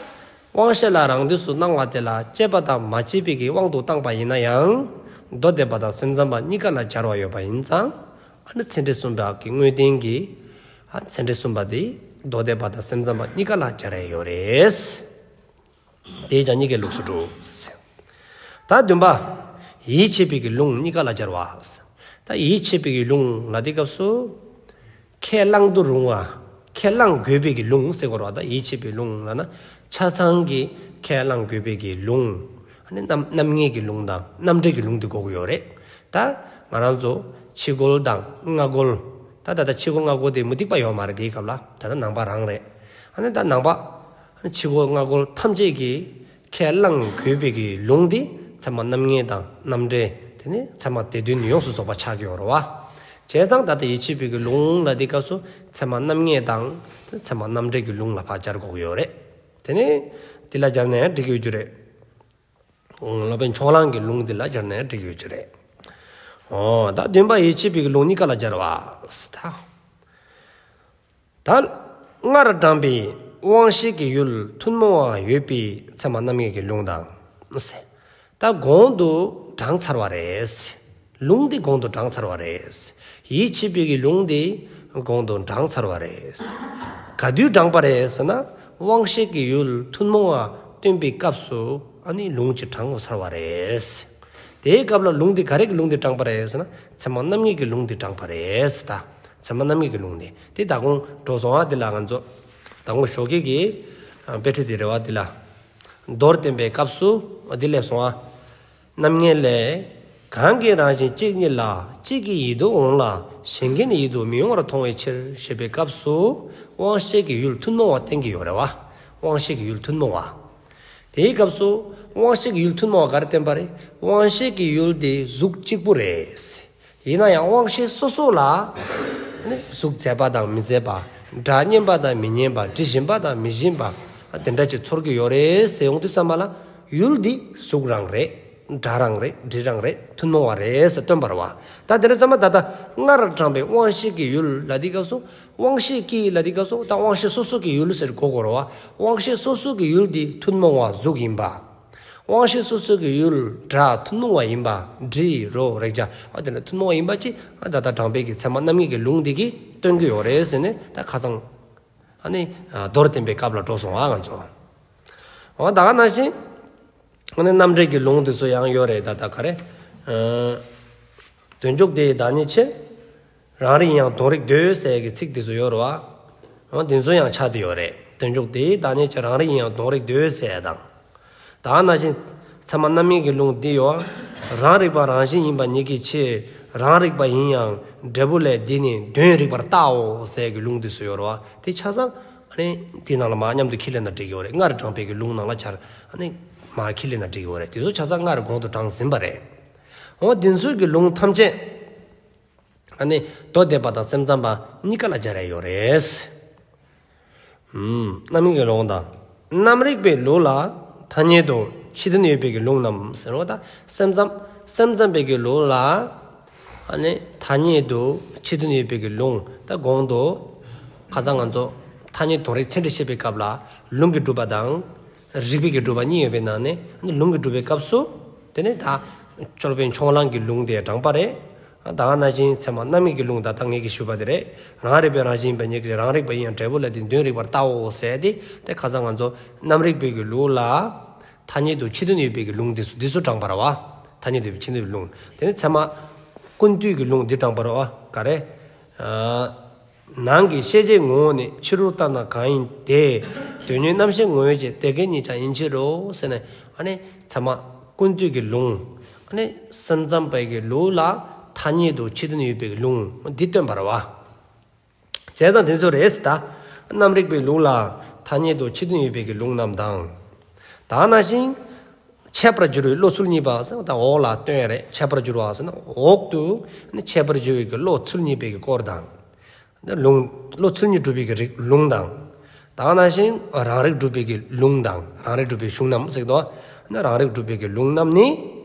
དབང་ཤེས་ལ་རང་དུས་སུ་སྣང་བ་དེ་ལ་དཔྱད་པ་དང་མ་དཔྱད་པའི་གི་དབང་དུ་བཏང་པ་ཡིན་ན་ཡང་། མདོ་སྡེ་པ་དང་སེམས་ཙམ་པ་གཉིས་ཀ་ལ་སྦྱར་བ་ཡོད་པ་ཡིན་ཙང་། ཨ་ནི་ཚད་འབྲས་གསུམ་པ་གི་དངོས་བསྟན་གྱི། ཨ་ཚད་འབྲས་གསུམ་པ་དེ་མདོ་སྡེ་པ་དང་སེམས་ཙམ་པ་གཉིས་ཀ་ལ་སྦྱར་ཡ་ཡོད་རེད། དེས་ཀྱང་གཉིས་ཀའི་ལུགས་སུ་གྲུབ། ད་བདུན་པ། ཡིད་ཆེས་པའི་གི་ལུང་གཉིས་ཀ་ལ་སྦྱར་བ། ད་ཡིད་ཆེས་པའི་གི་ལུང་ལ་དེ་སྐབས་སུ། ཁས་བླང་དུ་རུང་བ། ཁས་བླང་དགོས་པའི་གི་ལུང་ཟེར་དགོས་རེད་བ། ད་ཡིད་ཆེས་པའི་ལུང་ལབ་ན་ཆ་ཚང་གི་ཁས་བླང་དགོས་པའི་གི་ལུང་། ཨ་ནི་རྣམ་རྣམ་ངེས་ཀྱི་ལུང་དང་རྣམ་འགྲེལ་གྱི་ལུང་དེ་དགོས་ཀྱི་ཡོད་རེད། ད་ང་རང་ཚོ་ཕྱི་རྒོལ་དང་སྔ་རྒོལ། ད་ད་ལྟ་ཕྱི་རྒོལ་སྔ་རྒོལ་དེ་མུ་སྟེགས་པ་ཡོད་མ་རེད་དེའི་སྐབས་ལ། ད་ལྟ་ནང་པ་རང་རེད། ཨ་ནི་ད་ནང་པ། ཕྱི་རྒོལ་སྔ་རྒོལ་ཐམས་ཅད་ཀྱིས་ཁས་བླང་དགོས་པའི་གི་ལུང་འདི་ཚད་མ་རྣམ་ངེས་དང་རྣམ་འགྲེལ། དེ་ནི་ཚད་མ་སྡེ་བདུན་ཡོངས་སུ་རྫོགས་པ་ཆགས་ཀྱི་ཡོད་རེད་བ། བྱས་ཙང་ད་ལྟ་ཡིད་ཆེས་པའི་གི་ལུང་ལ་དེ་སྐབས་སུ་ཚད་མ་རྣམ་ངེས་དང་ཚད་མ་རྣམ་འགྲེལ་གྱི་ལུང་ལ་ཕར་སྦྱར་དགོས་ཀྱི་ཡོད་རེད། དེ་ནི་འདི་ལ་སྦྱར་ནའི་འགྲིག་གི་ཡོད་རྒྱུ་རེད། སློབ་དཔོན་ཕྱོགས་གླང་གི་ལུང་འདི་ལ་སྦྱར་ནའི་འགྲིག་གི་ཡོད་རྒྱུ་རེད། འོ་ད་བདུན་པ་ཡིད་ཆེས་པའི་གི་ལུང་གཉིས་ཀ་ལ་སྦྱར་བ། ད། ད་སྔར་དྲངས་པའི་དབང་ཤེས་ཀྱི་ཡུལ་ཐུན་མོང་བ་ཡོད་པའི་ཚད་མ་རྣམ་ངེས་ཀྱི་ལུང་དང་། ད་གོང་དུ་དྲངས་ཚར་བ་རེད། ལུང་འདི་གོང་དུ་དྲངས་ཚར་བ་རེད། ཡིད་ཆེས་པའི་གི་ལུང་འདི་གོང་དུ་དྲངས་ཚར་བ་རེད། ག་དུས་དྲངས་པ་རེད་ཟེར་ན་དབང་ཤེས་ཀྱི་ཡུལ་ཐུན་མོང་བ་སྟོན་པའི་སྐབས་སུ་ཨ་ནི་ལུང་གཅིག་དྲངས་ཚར་བ་རེད། དེའི་སྐབས་ལ་ལུང་འདི་ག་རེ་གི་ལུང་འདི་དྲངས་པ་རེད་ཟེར་ན། ཚད་མ་རྣམ་ངེས་ཀྱི་ལུང་འདི་དྲངས་པ་རེད་ཟེར་ད། ཚད་མ་རྣམ་ངེས་ཀྱི་ལུང་འདི། དེ་ད་དགོང་འགྲོ་སོང་ཨ། དེ་ལ་ང་ཚོ་ད་དགོང་ཞོགས་ཀས་ཀྱི་ཨ་དཔེ་ཁྲིད་དེ་རེད་བ། དེ་ལ་མདོར་བསྟན་པའི་སྐབས་སུ་འདི་སླེབས་སོང་ཨ། རྣམ་ངེས་ལས། གང་གི་རང་བཞིན་གཅིག་ཉིད་ལ། གཅིག་གིས་ཡིད་དུ་འོང་ལ། གཞན་གྱིས་ནི་ཡིད་དུ་མི་འོང་བར་མཐོང་བའི་ཕྱིར་ཞེས་པའི་སྐབས་སུ། དབང་ཤེས་ཀྱི་ཡུལ་ཐུན་མོང་བ་བསྟན་གྱི་ཡོད་རེད་བ། དབང་ཤེས་ཀྱི་ཡུལ་ཐུན་མོང་བ། དེའི་སྐབས་སུ་དབང་ཤེས་ཀྱི་ཡུལ་ཐུན་མོང་བ་ག་རེ་བསྟན་པ་རེད། དབང་ཤེས་ཀྱི་ཡུལ་དེ་གཟུགས་གཅིག་པུ་རེད། ཡིན་ན་ཡང་དབང་ཤེས་སོ་སོ་ལ་ནི་གཟུགས་མཛེས་པ་དང་མི་མཛེས་པ། སྒྲ་སྙན་པ་དང་མི་སྙན་པ། དྲི་ཞིམ་པ་དང་མི་ཞིམ་པ། ཨ་དེ་འདྲ་ཅིག་ཚོར་གྱི་ཡོད་རེད་ཟེར་ཡོང་དུས་ཙམ་པ་ལ། ཡུལ་འདི་གཟུགས་རང་རེད། སྒྲ་རང་རེད། དྲི་རང་རེད། ཐུན་མོང་བ་རེད་ཟེར་སྟོན་པ་རེད་བ། ད་དེ་འདྲ་ཙམ་པ་ད་ལྟ་སྔར་དྲངས་པའི་དབང་ཤེས་ཀྱི་ཡུལ་ལ་དེའི་སྐབས་སུ། དབང་ཤེས་ཀྱི་ལ་དེའི་སྐབས་སུ་ད་དབང་ཤེས་སོ་སོ་གི་ཡུལ་ཟེར་གོ་དགོས་རེད་བ། དབང་ཤེས་སོ་སོ་གི་ཡུལ་འདི་ཐུན་མོང་བ་གཟུགས་ཡིན་པ། དབང་ཤེས་སོ་སོ་གི་ཡུལ་སྒྲ་ཐུན་མོང་བ་ཡིན་པ། དྲི་རོ་རེག་བྱ་ཨ་དེ་ལ་ཐུན་མོང་བ་ཡིན་པ་ཅིག་ཨ་ད་ལྟ་དྲངས་པའི་གི་ཚད་མ་རྣམ་ངེས་ཀྱི་ལུང་འདི་གིས་སྟོན་གྱི་ཡོད་རེད་ཟེར་ནས། ད་ཁ་སང་ཨ་ནི་ཨ་མདོར་བསྟན་པའི་སྐབས་ལ་འགྲོ་སོང་ཨ་ང་ཚོ། འོ་ད་ག་ནང་བཞིན་ཨ་ནི་རྣམ་འགྲེལ་གྱི་ལུང་དེ་ཚོ་ཡང་ཡོད་རེད། ད་ད་ག་རེ། ཨ་དོན་འཇུག་དེ་ཡི་བདག་ཉིད་ཕྱིར། རང་རིག་ཡིན་ཡང་དོན་རིག་འདོད་ཟེར་གྱི་ཚིག་དེ་ཚོ་ཡོད་རེད་བ། འོ་དེ་ཚོ་ཡང་ཆགས་བསྡད་ཡོད་རེད། དོན་འཇུག་དེ་ཡི་བདག་ཉིད་ཕྱིར། རང་རིག་ཡིན་ཡང་དོན་རིག་འདོད་ཟེར་དང་། ད་ནང་བཞིན་ཚད་མ་རྣམ་ངེས་ཀྱི་ལུང་འདི་ཡོད། རང་རིག་པ་རང་བཞིན་ཡིན་པ་ཉིད་ཀྱི་ཕྱིར། རང་རིག་པ་ཡིན་ཡང་འབྲས་བུ་ལས། འདི་ནི་དོན་རིག་པར་བལྟའོ་ཟེར་གྱི་ལུང་འདི་ཚོ་ཡོད་རེད་བ། དེ་ཆ་ཚང་ཨ་ནི་དེ་ནང་ལ་མར་མཉམ་དུ་ཁས་ལེན་ན་འགྲིག་གི་ཡོད་རེད། སྔར་དྲངས་པའི་གི་ལུང་ནང་ལ་ཆར་ཨ་ནི་མར་ཁས་ལེན་ན་འགྲིག་གི་ཡོད་རེད། དེ་ཚོ་ཆ་ཚང་སྔར་གོང་དུ་དྲངས་ཟིན་པ་རེད། འོ་དེ་ཚོ་གི་ལུང་ཐམས་ཅད་ཨ་ནི་མདོ་སྡེ་པ་དང་སེམས་ཙམ་པ་གཉིས་ཀ་ལ་སྦྱར་ཡ་ཡོད་རེད། ཨུམ། རྣམ་ངེས་ཀྱི་ལུང་དང་། རྣམ་རིག་པའི་ལུགས་ལ་ཐ་སྙད་དུ་ཕྱི་དོན་ཡོད་པའི་གི་ལུང་རྣམས་ཟེར་བ་དང་། སེམས་ཙམ་སེམས་ཙམ་པའི་གི་ལུགས་ལ་ཨ་ནི་ཐ་སྙད་དུ་ཕྱི་དོན་ཡོད་པའི་གི་ལུང་། ད་གོང་དུ་ཁ་སང་ང་ཚོ་ཐ་སྙད་དོན་རིག་ཚད་འབྲས་བཤད་པའི་སྐབས་ལ་ལུང་གིས་སྒྲུབ་པ་དང་རིགས་པས་ཀྱིས་སྒྲུབ་པ་གཉིས་ཡོད་པའི་ནང་ནས་ཨ་ནི་ལུང་གིས་སྒྲུབ་པའི་སྐབས་སུ། དེ་ནས་ད་ཅོར་བན་ཕྱོགས་གླང་གི་ལུང་དེ་དྲངས་པ་རེད། ད་ག་ནང་བཞིན་ཚད་མ་རྣམ་ངེས་ཀྱི་ལུང་ད་ལྟ་ངེད་ཀྱིས་ཞུས་པ་དེ་རེད། རང་རིག་པའི་རང་བཞིན་ཡིན་པ་ཉིད་ཀྱིས། རང་རིག་པ་ཡིན་ཡང་འབྲས་བུ་ལས། འདི་ནི་དོན་རིག་པར་བལྟའོ་ཟེར་ཏེ། དེ་ཁ་སང་ང་ཚོ་རྣམ་རིག་པའི་གི་ལུགས་ལ་ཐ་སྙད་དུ་ཕྱི་དོན་ཡོད་པའི་གི་ལུང་འདི་ཚོ་འདི་ཚོ་དྲངས་པ་རེད་བ། ཐ་སྙད་དུ་ཕྱི་དོན་ཡོད་པའི་ལུང་། དེ་ནས་ཚད་མ་ཀུན་བཏུས་ཀྱི་ལུང་འདི་དྲངས་པ་རེད་བ། ག་རེ། ཨ། ནང་གི་ཤེས་བྱའི་ངོ་བོ་ནི། ཕྱི་རོལ་ལྟར་སྣང་གང་ཡིན་ཏེ། དོན་ཉིད་རྣམ་ཤེས་ངོ་བོ་ཉིད་དེ། དེ་སྐད་ཉིད་ཀྱང་ཡིན་ཕྱིར་རོ། ཟེར་ནས་ཨ་ནི་ཚད་མ་ཀུན་བཏུས་ཀྱི་ལུང་། ཨ་ནི་སེམས་ཙམ་པའི་གི་ལུགས་ལ་ཐ་སྙད་དུ་ཕྱི་དོན་ཡོད་པའི་གི་ལུང་འདི་སྟོན་པ་རེད་བ། བྱས་ཙང་དེ་ཚོ་རེད་ཟེར་ད། རྣམ་རིག་པའི་ལུགས་ལ་ཐ་སྙད་དུ་ཕྱི་དོན་ཡོད་པའི་གི་ལུང་རྣམས་དང་། ད་ནང་བཞིན་འཆད་པར་འགྱུར་བའི་བློ་ཚུལ་གཉིས་པ་ཟེར་ད་འོག་ལ་སྟོན་ཡ་རེད། འཆད་པར་འགྱུར་བ་ཟེར་ན་འོག་ཏུ་ནི་འཆད་པར་འགྱུར་བའི་གི་བློ་ཚུལ་གཉིས་པའི་གི་སྐོར་དང་། བློ་ཚུལ་གཉིས་སྒྲུབ་པའི་གི་རིགས་ལུང་དང་། ད་ནང་བཞིན་རང་རིག་སྒྲུབ་པའི་གི་ལུང་དང་། རང་རིག་སྒྲུབ་པའི་གཞུང་རྣམས་ཟེར་གི་འདུག་བ། རང་རིག་སྒྲུབ་པའི་གི་ལུང་རྣམས་ནི།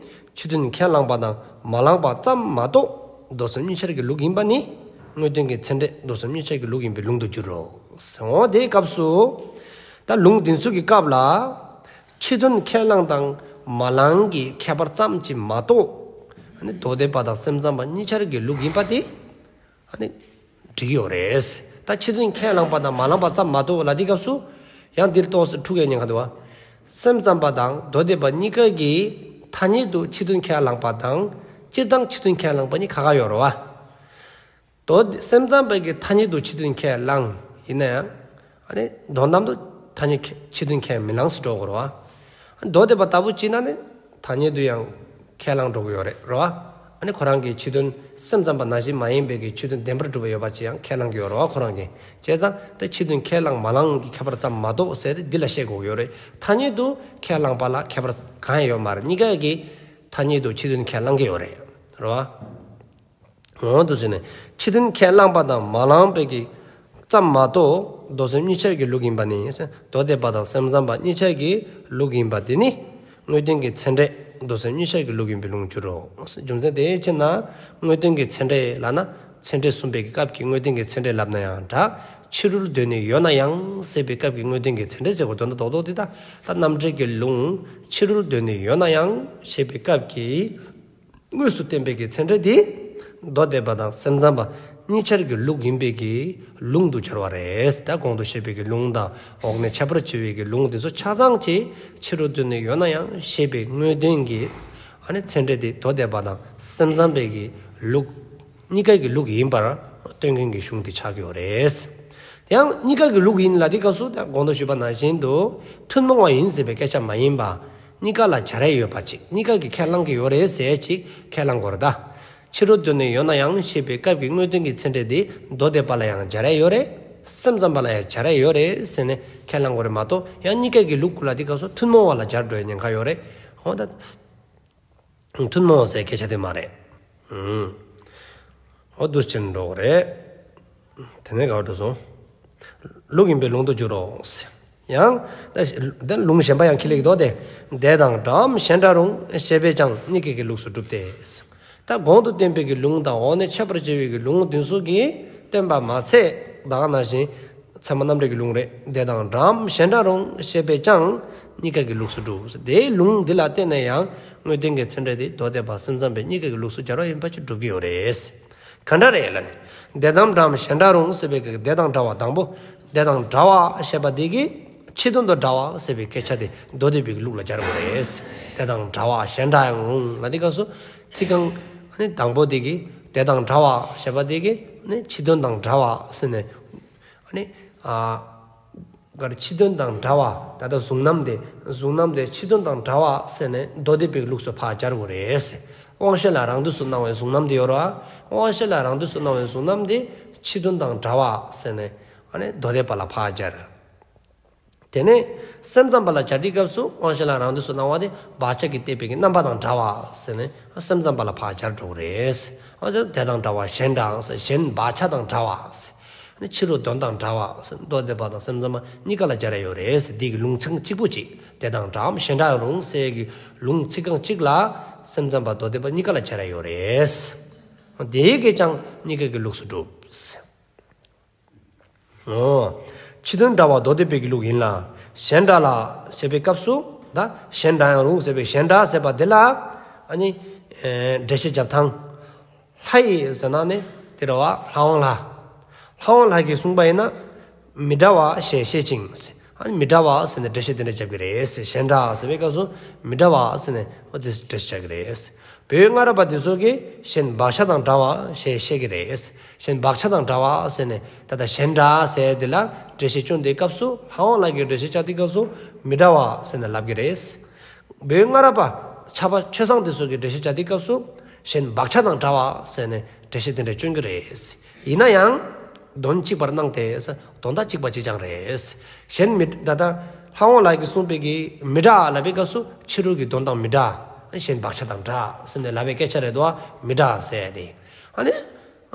ཕྱི་དོན་ཁས་བླངས་པ་དང་མ་བླངས་པ་ཙམ་མ་གཏོགས་མདོ་སེམས་གཉིས་ཆར་གྱི་ལུགས་ཡིན་པ་ནི། དངོས་བསྟན་གྱི་ཚད་འབྲས་མདོ་སེམས་གཉིས་ཆར་གྱི་ལུགས་ཡིན་པའི་ལུང་དུ་འགྱུར་རོ། འོ་དེའི་སྐབས་སུ། ད་ལུང་འདི་ཚོ་གི་སྐབས་ལ། ཕྱི་དོན་ཁས་བླངས་དང་མ་བླངས་ཀྱི་ཁྱད་པར་ཙམ་ཅིག་མ་གཏོགས། ཨ་ནི་མདོ་སྡེ་པ་དང་སེམས་ཙམ་པ་གཉིས་ཆར་གྱི་ལུགས་ཡིན་པ་དེ། ཨ་ནི་འགྲིག་ཡོད་རེད། ད་ཕྱི་དོན་ཁས་བླངས་པ་དང་མ་བླངས་པ་ཙམ་མ་གཏོགས་ལ་དེའི་སྐབས་སུ། ཡང་འདིར་ཏོག་ཙམ་འཁྲུག་ཡ་ཉེན་ཁ་འདུག་བ། སེམས་ཙམ་པ་དང་མདོ་སྡེ་པ་གཉིས་ཀ་གིས་ཐ་སྙད་དུ་ཕྱི་དོན་ཁས་བླངས་པ་དང་། སྤྱིར་བཏང་ཕྱི་དོན་ཁས་བླངས་པ་གཉིས་ཁ་ཁ་ཡོད་རེད་བ། མདོ་སེམས་ཙམ་པ་གིས་ཐ་སྙད་དུ་ཕྱི་དོན་ཁས་བླངས་ཡིན་ན་ཡང་། ཨ་ནི་དོན་དམ་དུ་ཐ་སྙད་ཁས་ཕྱི་དོན་ཁས་མི་བླངས་ཟེར་འགྲོ་དགོས་རེད་བ། མདོ་སྡེ་པ་ལྟ་བུ་བྱས་ན་ནི་ཐ་སྙད་དུ་ཡང་ཁས་བླངས་འགྲོ་གི་ཡོད་རེད་རེད་བ། ཨ་ནི་ཁོ་རང་གིས་ཕྱི་དོན་སེམས་ཙམ་པ་ནང་བཞིན་མ་ཡིན་པའི་གི་ཕྱི་དོན་བདེན་པར་གྲུབ་པ་ཡོད་པ་ཅིག་ཡང་ཁས་བླངས་ཀྱི་ཡོད་རེད་བ་ཁོ་རང་གིས། བྱས་ཙང་དེ་ཕྱི་དོན་ཁས་བླངས་མ་བླངས་ཀྱི་ཁྱད་པར་ཙམ་མ་གཏོགས་ཟེར་ཏེ་འདི་ལ་བཤད་དགོས་ཀྱི་ཡོད་རེད། ཐ་སྙད་དུ་ཁས་བླངས་པ་ལ་ཁྱད་པར་གང་ཡང་ཡོད་མ་རེད། གཉིས་ཀ་གིས་ཐ་སྙད་དུ་ཕྱི་དོན་ཁས་བླངས་ཀྱི་ཡོད་རེད་རེད་བ། འོ་འདུག་ཟེར་ནས་ཕྱི་དོན་ཁས་བླངས་པ་དང་མ་བླངས་པའི་གི་ཙམ་མ་གཏོགས་མདོ་སེམས་གཉིས་ཆར་གྱི་ལུགས་ཡིན་པ་ནི། མདོ་སྡེ་པ་དང་སེམས་ཙམ་པ་གཉིས་ཆར་གྱི་ལུགས་ཡིན་པ་དེ་ནི་དངོས་བསྟན་གྱི་ཚད་འབྲས་མདོ་སེམས་གཉིས་ཆར་གྱི་ལུགས་ཡིན་པའི་ལུང་འགྱུར་རོ། རྒྱུ་མཚན་དེའི་ཕྱིར་ན་དངོས་བསྟན་གྱི་ཚད་འབྲས་ལབ་ན་ཚད་འབྲས་གསུངས་པའི་གི་སྐབས་ཀྱི་དངོས་བསྟན་གྱི་ཚད་འབྲས་ལབ་ན་ཡང་འདྲ། ཕྱི་རོལ་དོན་ནི་ཡོད་ན་ཡང་ཟེར་བའི་སྐབས་ཀྱི་དངོས་བསྟན་གྱི་ཚད་འབྲས་ཟེར་དགོས་དོན་དག་རྡོག་རྡོག་དེ་ད་ད་རྣམ་འགྲེལ་གྱི་ལུང་ཕྱི་རོལ་དོན་ནི་ཡོད་ན་ཡང་ཞེས་པའི་སྐབས་ཀྱི། དངོས་སུ་བསྟན་པའི་གི་ཚད་འབྲས་དེ། མདོ་སྡེ་པ་དང་སེམས་ཙམ་པ་གཉིས་ཆར་གྱི་ལུགས་ཡིན་པའི་གི་ལུང་དུ་གྱུར་བ་རེད། ད་གོང་དུ་བཤད་པའི་གི་ལུང་དང་འོག་ནས་ཁྱད་པར་ཕྱེ་བའི་གི་ལུང་དེ་ཚོ་ཆ་ཚང་ཅིག་ཕྱི་རོལ་དོན་ནི་ཡོད་ན་ཡང་ཞེས་པའི་དངོས་བསྟན་གྱི་ ཨ་ནི་ཚད་འབྲས་དེ་མདོ་སྡེ་པ་དང་སེམས་ཙམ་པའི་གི་ལུགས་གཉིས་ཀ་གི་ལུགས་ཡིན་པར་སྟོན་མཁན་གྱི་གཞུང་དེ་ཆགས་ཀྱི་ཡོད་རེད། དེ་ཡང་གཉིས་ཀ་གི་ལུགས་ཡིན་ལབ་དུས་སྐབས་སུ་ད་གོང་དུ་ཞུས་པ་ནང་བཞིན་དུ་ཐུན་མོང་བ་ཡིན་ཟེར་བའི་སྐད་ཆ་མ་ཡིན་པ། གཉིས་ཀ་ལ་སྦྱར་ཡས་ཡོད་པ་ཅིག་གཉིས་ཀ་གིས་ཁས་བླང་གི་ཡོད་རེད་ཟེར་ཅིག་ཁས་བླང་དགོས་རེད་ད། ཕྱི་རོལ་དུ་ནི་ཡོད་ན་ཡང་ཞེས་པའི་སྐབས་ཀྱི་དངོས་བསྟན་གྱི་ཚད་འབྲས་དེ་མདོ་སྡེ་པ་ལ་ཡང་སྦྱར་ཡས་ཡོད་རེད། སེམས་ཙམ་པ་ལ་ཡང་སྦྱར་ཡས་ཡོད་རེད་ཟེར་ནས་ཁས་བླང་དགོས་རེད་མ་གཏོགས། ཡང་གཉིས་ཀ་གི་ལུགས་ལབ་དུས་སྐབས་སུ་ཐུན་མོང་བ་ལ་སྦྱར་འགྲོ་ཡས་ཉེན་ཁ་ཡོད་རེད། འོ་ད། ཐུན་མོང་ཟེར་སྐད་ཆ་དེ་མ་རེད། ཨུམ། འོ་འདུག་སེ་བྱས་ནས་འགྲོ་གི་རེད། དེ་ནས་ག་པར་འགྲོ་སོང་། ལུགས་ཡིན་པས་ལུང་དུ་འགྱུར་རོ། ཡང་། ད་ལུང་གཞན་པ་ཡང་ཁས་ལེན་གྱི་འདུག་སྟེ། དེ་དང་འདྲའམ་གཞན་འདྲ་རུང་ཞེས་པས་ཀྱང་གཉིས་ཀའི་གི་ལུགས་སུ་གྲུབ་སྟེ། ད་གོང་དུ་བསྟན་པའི་གི་ལུང་དང་འོག་ནས་འཆད་པར་བྱ་བའི་གི་ལུང་དེ་ཚོ་གིས་སྟོན་པ་མ་ཚད་ད་ག་ནང་བཞིན། ཚད་མ་རྣམ་འགྲེལ་གྱི་ལུང་རེད། དེ་དང་འདྲའམ་གཞན་འདྲ་རུང་ཞེས་པས་ཀྱང་གཉིས་ཀ་གི་ལུགས་སུ་གྲུབ། དེའི་ལུང་འདི་ལ་བརྟེན་ནས་ཡང་དངོས་བསྟན་གྱི་ཚད་འབྲས་དེ་མདོ་སྡེ་པ་སེམས་ཙམ་པའི་གཉིས་ཀ་གི་ལུགས་སུ་སྦྱར་བ་ཡིན་པ་ཅིག་གྲུབ་ཀྱི་ཡོད་རེད། ག་འདྲ་རེད་ལབ་ན། དེ་དང་འདྲའམ་གཞན་འདྲ་རུང་ཟེར་བའི་གི་དེ་དང་འདྲ་བ་དང་པོ། དེ་དང་འདྲ་བ་ཞེས་པ་འདི་གིས་ཕྱི་དོན་དང་འདྲ་བ་ཟེར་བའི་སྐད་ཆ་དེ་མདོ་སྡེ་པའི་གི་ལུགས་ལ་སྦྱར་དགོས་རེད། དེ་དང་འདྲ་བ་གཞན་འདྲ་ཡང་རུང་ལབ་དུས་སྐབས་སུ་ཚིག་རྐང་ཨ་ནི་དང་པོ་དེ་གིས་དེ་དང་འདྲ་བ་ཞེས་པ་དེ་གིས་ཨ་ནི་ཕྱི་དོན་དང་འདྲ་བ་ཟེར་ནས། ཨ་ནི། ཨ། གར་ཕྱི་དོན་དང་འདྲ་བ། ད་ལྟ་གཟུང་རྣམ་དེ། གཟུང་རྣམ་དེ་ཕྱི་དོན་དང་འདྲ་བ་ཟེར་ནས་མདོ་སྡེ་པའི་ལུགས་སུ་ཕར་སྦྱར་དགོས་རེད། དབང་ཤེས་ལ་རང་དུས་སུ་སྣང་བའི་གཟུང་རྣམ་དེ་ཡོད་རེད་བ། དབང་ཤེས་ལ་རང་དུས་སུ་སྣང་བའི་གཟུང་རྣམ་དེ་ཕྱི་དོན་དང་འདྲ་བ་ཟེར་ནས་ཨ་ནི་མདོ་སྡེ་པ་ལ་ཕར་སྦྱར། དེ་ནས་སེམས་ཙམ་པ་ལ་སྦྱར་དུས་སྐབས་སུ་དབང་ཤེས་ལ་རང་དུས་སུ་སྣང་བ་དེ་བག་ཆགས་ཀྱིས་བརྟས་པའི་གི་རྣམ་པ་དང་འདྲ་བ་ཟེར་ནས་སེམས་ཙམ་པ་ལ་ཕར་སྦྱར་འགྲོ་གི་རེད། ཨ་ཙི་དེ་དང་འདྲ་བ་གཞན་འདྲའང་ཟེར་གཞན་བག་ཆགས་དང་འདྲ་བ་ཟེར། ནི་ཕྱི་རོལ་དོན་དང་འདྲ་བ་ཟེར་མདོ་སྡེ་པ་དང་སེམས་ཙམ་པ་གཉིས་ཀ་ལ་སྦྱར་ཡས་ཡོད་རེད་ཟེར། འདི་གི་ལུང་ཚན་གཅིག་པོ་གཅིག་དེ་དང་འདྲའམ་གཞན་འདྲ་རུང་ཟེར་གི་ལུང་ཚིག་རྐང་གཅིག་ལ་སེམས་ཙམ་པ་མདོ་སྡེ་པ་གཉིས་ཀ་ལ་སྦྱར་ཡས་ཡོད་རེད། དེ་གིས་ཀྱང་གཉིས་ཀ་གི་ལུགས་སུ་གྲུབ་ཟེར། འོ། ཕྱི་དོན་འདྲ་བ་མདོ་སྡེ་པའི་གི་ལུགས་ཡིན་ལ། གཞན་འདྲ་ལ་ཞེས་པའི་སྐབས་སུ་ད་གཞན་འདྲ་ཡང་རུང་ཟེར་བའི་གཞན་འདྲ་ཟེར་བ་འདི་ལ་ཨ་ནི་ཨེ་འགྲེལ་བཤད་རྒྱབ་སྟངས། ལྷ་ཡི་ཟེར་ན་ནི་དེ་རེད་བ། ལྷ་དབང་ལྷ། ལྷ་དབང་ལྷ་གིས་གསུངས་པ་ཡིན་ན། མི་འདྲ་བ་ཞེས་བཤད་ཅིང་། ཨ་ནི་མི་འདྲ་བ་ཟེར་ནས་འགྲེལ་བཤད་དེ་འདྲ་རྒྱབ་ཀྱི་རེད། གཞན་འདྲ་ཟེར་བའི་སྐབས་སུ་མི་འདྲ་བ་ཟེར་ནས་འོ་དེ་འགྲེལ་བཤད་རྒྱག་གི་རེད། བོད་སྔ་རབས་པ་དེ་ཚོ་གིས་གཞན་བག་ཆགས་དང་འདྲ་བ་ཞེས་བཤད་ཀྱི་རེད། གཞན་བག་ཆགས་དང་འདྲ་བ་ཟེར་ནས་ད་ལྟ་གཞན་འདྲ་ཟེར་དེ་ལ་འགྲེལ་བཤད་སྐྱོན་དེའི་སྐབས་སུ་ལྷ་དབང་ལྷ་གིས་འགྲེལ་བཤད་རྒྱག་དུས་སྐབས་སུ་མི་འདྲ་བ་ཟེར་ནས་ལབ་ཀྱི་རེད། བོད་སྔ་རབས་པ་ཕྱྭ་པ་ཆོས་སེང་དེ་ཚོ་གིས་འགྲེལ་བཤད་རྒྱག་དུས་སྐབས་སུ་གཞན་བག་ཆགས་དང་འདྲ་བ་ཟེར་ནས་འགྲེལ་བཤད་དེ་འདྲ་སྐྱོན་གྱི་རེད། ཡིན་ན་ཡང་དོན་གཅིག་པར་སྣང་སྟེ་ཟེར་དོན་དག་གཅིག་པ་གཅིག་རྐྱང་རེད། གཞན་མི་ད་ལྟ་ལྷ་དབང་ལྷ་གིས་གསུངས་པའི་གི་མི་འདྲ་ལབ་པའི་སྐབས་སུ་ཕྱི་རོལ་གྱི་དོན་དང་མི་འདྲ། གཞན་བག་ཆགས་དང་འདྲ་ཟེར་ནས་ལབ་པའི་སྐད་ཆ་རེད་དོ། མི་འདྲ་ཟེར་ཏེ། ཨ་ནི།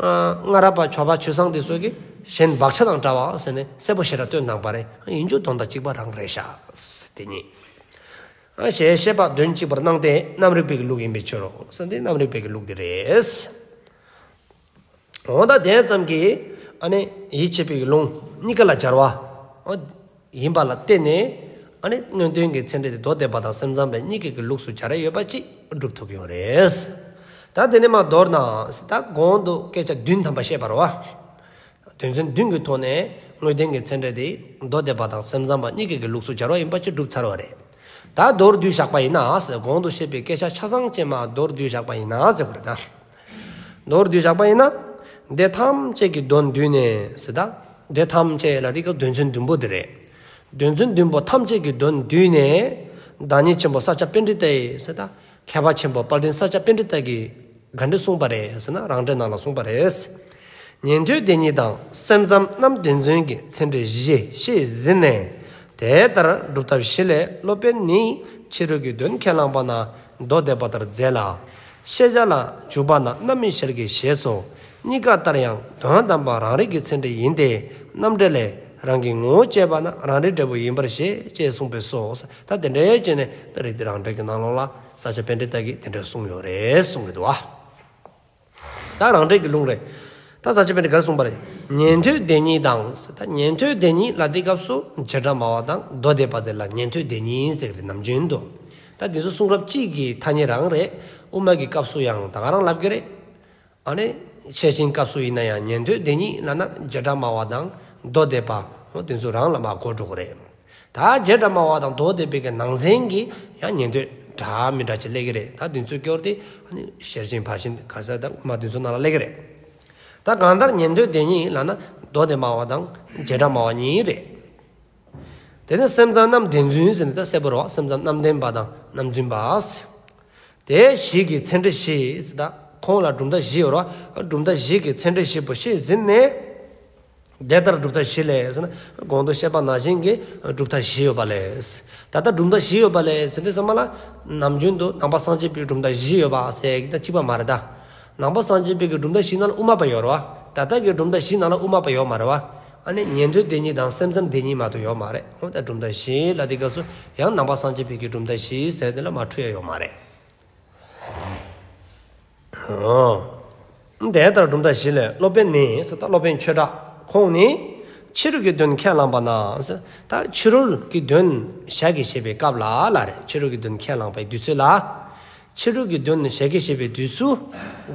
ཨ་སྔ་རབས་པ་ཕྱྭ་པ་ཆོས་སེང་དེ་ཚོ་གིས་གཞན་བག་ཆགས་དང་འདྲ་བ་ཟེར་ནས་གསལ་པོ་ཞེ་དྲག་སྟོན་གནང་པ་རེད། ཡིན་རྒྱུ་དོན་དག་གཅིག་པ་རང་རེད་ཤག་ཟེར་དེ་ཉིད། ཨ་ཞེས་བཤད་པ་དོན་གཅིག་པར་སྣང་སྟེ་རྣམ་རིག་པའི་གི་ལུགས་ཡིན་པའི་ཕྱིར་རོ་ཟེར་འདི་རྣམ་རིག་པའི་གི་ལུགས་འདི་རེད། འོ་ད་དེ་ཙམ་གྱིས་ཨ་ནི་ཡིད་ཆེས་པའི་གི་ལུང་གཉིས་ཀ་ལ་སྦྱར་བ། འོ། ཡིན་པ་ལ་བརྟེན་ནས་ཨ་ནི་དངོས་བསྟན་གྱི་ཚད་འབྲས་དེ་མདོ་སྡེ་པ་དང་སེམས་ཙམ་པའི་གཉིས་ཀའི་གི་ལུགས་སུ་སྦྱར་ཡས་ཡོད་པ་ཅིག་སྒྲུབ་ཐུབ་ཀྱི་ཡོད་རེད། ད་དེ་ནས་མར་མདོར་ན་ད་གོང་དུ་སྐད་ཆ་བདུན་ཐམ་པ་བཤད་པ་རེད་བ། དོན་ཚན་བདུན་གྱི་ཐོག་ནས་དངོས་བསྟན་གྱི་ཚད་འབྲས་དེ་མདོ་སྡེ་པ་དང་སེམས་ཙམ་པ་གཉིས་ཀའི་གི་ལུགས་སུ་སྦྱར་བ་ཡིན་པ་ཅིག་སྒྲུབ་ཚར་བ་རེད། ད་མདོར་བསྡུས་བཞག་པ་ཡིན་ན་ཟེར་གོང་དུ་བཤད་པའི་སྐད་ཆ་ཆ་ཚང་ཅན་མར་མདོར་བསྡུས་བཞག་པ་ཡིན་ན་ཟེར་དགོས་རེད་ད། མདོར་བསྡུས་བཞག་པ་ཡིན་ན། དེ་ཐམས་ཅད་ཀྱི་དོན་བསྡུས་ནས་ཟེར་ད། དེ་ཐམས་ཅད་ལ་དེ་ག་དོན་ཚན་བདུན་པོ་དེ་རེད། དོན་ཚན་བདུན་པོ་ཐམས་ཅད་ཀྱི་དོན་བསྡུས་ནས། བདག་ཉིད་ཆེན་པོ་ས་སྐྱ་པཎྜི་ཏ་ཡིས་ཟེར་ད། མཁས་པ་ཆེན་པོ་དཔལ་ལྡན་ས་སྐྱ་པཎྜི་ཏ་གིས་ག་འདྲ་གསུངས་པ་རེད་ཟེར་ན་རང་འགྲེལ་ནང་ལ་གསུངས་པ་རེད། ཉན་ཐོས་སྡེ་གཉིས་དང་སེམས་ཙམ་རྣམ་བདེན་རྫུན་གྱི་ཚད་འབྲས་བཞི་ཤེས་ཟིན་ནས། དེ་ལྟར་སྒྲུབ་ཐབས་བཞི་ལས་སློབ་དཔོན་ནི་ཕྱི་རོལ་གྱི་དོན་ཁས་བླངས་པ་ན་མདོ་སྡེ་པ་ལྟར་མཛད་ལ། ཤེས་བྱ་ལ་འཇུག་པ་ན་རྣམ་སྨིན་ཞལ་གྱི་ཞེས་སོ། གཉིས་ཀ་ལྟར་ཡང་དོན་དམ་པ་རང་རིག་གི་ཚད་འབྲས་ཡིན་ཏེ། རྣམ་འགྲེལ་ལས་རང་གི་ངོ་བོ་བཅད་པ་ན་རང་རིག་འབྲས་བུ་ཡིན་པར་བཞེད་ཅེས་གསུངས་པས་སོ། ད་དེ་འདྲའི་བྱས་ནས་ད་རིགས་འདི་རང་འགྲེལ་གྱི་ནང་ལོགས་ལ་ས་སྐྱ་པཎྜི་ཏ་གིས་དེ་འདྲ་གསུངས་ཡོད་རེད་གསུངས་ཀྱི་འདུག་བ། ད་རང་འགྲེལ་གྱི་ལུང་རེད། ད་ས་སྐྱ་པཎྜི་ཏ་ག་རེ་གསུངས་པ་རེད། ཉན་ཐོས་སྡེ་གཉིས་དང་ཟེར། ད་ཉན་ཐོས་སྡེ་གཉིས་ལབ་དུས་སྐབས་སུ་བྱེ་བྲག་སྨྲ་བ་དང་མདོ་སྡེ་པ་དེ་ལ་ཉན་ཐོས་སྡེ་གཉིས་ཟེར་གྱི་རེད་ནམ་རྒྱུན་དུ། ད་དེ་ཚོ་གསུང་རབ་གཅིག་གི་ཐ་སྙད་རང་རེད། དབུ་མ་གི་སྐབས་སུ་ཡང་ད་ག་རང་ལབ་ཀྱི་རེད། ཨ་ནི་ཤེར་ཕྱིན་སྐབས་སུ་ཡིན་ན་ཡང་ཉན་ཐོས་སྡེ་གཉིས་ལབ་ན་བྱེ་བྲག་སྨྲ་བ་དང་མདོ་སྡེ་པ་འོ་དེ་ཚོ་རང་ལ་མར་གོ་འགྲོ་གི་རེད། ད་བྱེ་བྲག་སྨྲ་བ་དང་མདོ་སྡེ་པའི་གི་ནང་ཚན་གྱི་ཡང་ཉན་ཐོས་ འདྲ་མི་འདྲ་ཅིག་སླེབས་ཀྱི་རེད། ད་འདི་ཚོ་སྐྱོར་ཏེ་ཨ་ནི་ཤེར་ཕྱིན་ཕར་ཕྱིན་ག་ས་ད་དབུ་མ་འདི་ཚོ་ནང་ལ་སླེབས་ཀྱི་རེད། ད་གང་ལྟར་ཉན་ཐོས་དེ་གཉིས་ལབ་ན་མདོ་སྡེ་སྨྲ་བ་དང་བྱེ་བྲག་སྨྲ་བ་གཉིས་རེད། དེ་ནས་སེམས་ཙམ་རྣམ་བདེན་རྫུན་ཟེར་ནས་ད་གསལ་པོ་རེད་བ། སེམས་ཙམ་རྣམ་བདེན་པ་དང་རྣམ་རྫུན་པ། དེ་བཞི་གི་ཚད་འབྲས་བཞི་ཟེར། ད་ཁོང་ལ་གྲུབ་མཐའ་བཞི་ཡོད་རེད་བ། གྲུབ་མཐའ་བཞི་གི་ཚད་འབྲས་བཞི་པོ་ཤེས་ཟིན་ནས། དེ་ལྟར་གྲུབ་མཐའ་བཞི་ལས་ཟེར་ན་གོང་དུ་བཤད་པ་ནང་བཞིན་གྱི་གྲུབ་མཐའ་བཞི་ཡོད་པ་ལས། ད་ལྟ་གྲུབ་མཐའ་བཞི་ཡོད་པ་ལས་ཟེར་དུས་ཙམ་པ་ལ་ནམ་རྒྱུན་དུ་ནང་པ་སངས་རྒྱས་པའི་གྲུབ་མཐའ་བཞི་ཡོད་པ་ཟེར་གྱི་ད་གཅིག་པ་མ་རེད་ད། ནང་པ་སངས་རྒྱས་པའི་གི་གྲུབ་མཐའ་བཞི་ནང་ལ་དབུ་མ་པ་ཡོད་རེད་བ། ད་ལྟ་གི་གྲུབ་མཐའ་བཞི་ནང་ལ་དབུ་མ་པ་ཡོད་མ་རེད་བ། ཨ་ནི་ཉན་ཐོས་དེ་གཉིས་དང་སེམས་ཙམ་དེ་གཉིས་མ་གཏོགས་ཡོད་མ་རེད། འོ་ད་གྲུབ་མཐའ་བཞི་ལ་དེ་སྐབས་སུ་ཡང་ནང་པ་སངས་རྒྱས་པའི་གི་གྲུབ་མཐའ་བཞི་ཟེར་དེ་ལ་མ་འཁྲུལ་ཡ་ཡོད་མ་རེད། དེ་ལྟར་གྲུབ་མཐའ་བཞི་ལས། སློབ་དཔོན་ནི་ཟེར། ད་སློབ་དཔོན་ཆོས་གྲགས་ཁོང་ནི་ཕྱི་རོལ་གྱི་དོན་ཁས་བླངས་པ་ན་ཟེར། ད་ཕྱི་རོལ་གྱི་དོན་ཞལ་གྱིས་བཞེས་པའི་སྐབས་ལ་ལ་རེད། ཕྱི་རོལ་གྱི་དོན་ཁས་བླངས་པའི་དུས་ཚོད་ལ། ཕྱི་རོལ་གྱི་དོན་ཞལ་གྱིས་བཞེས་པའི་དུས་སུ་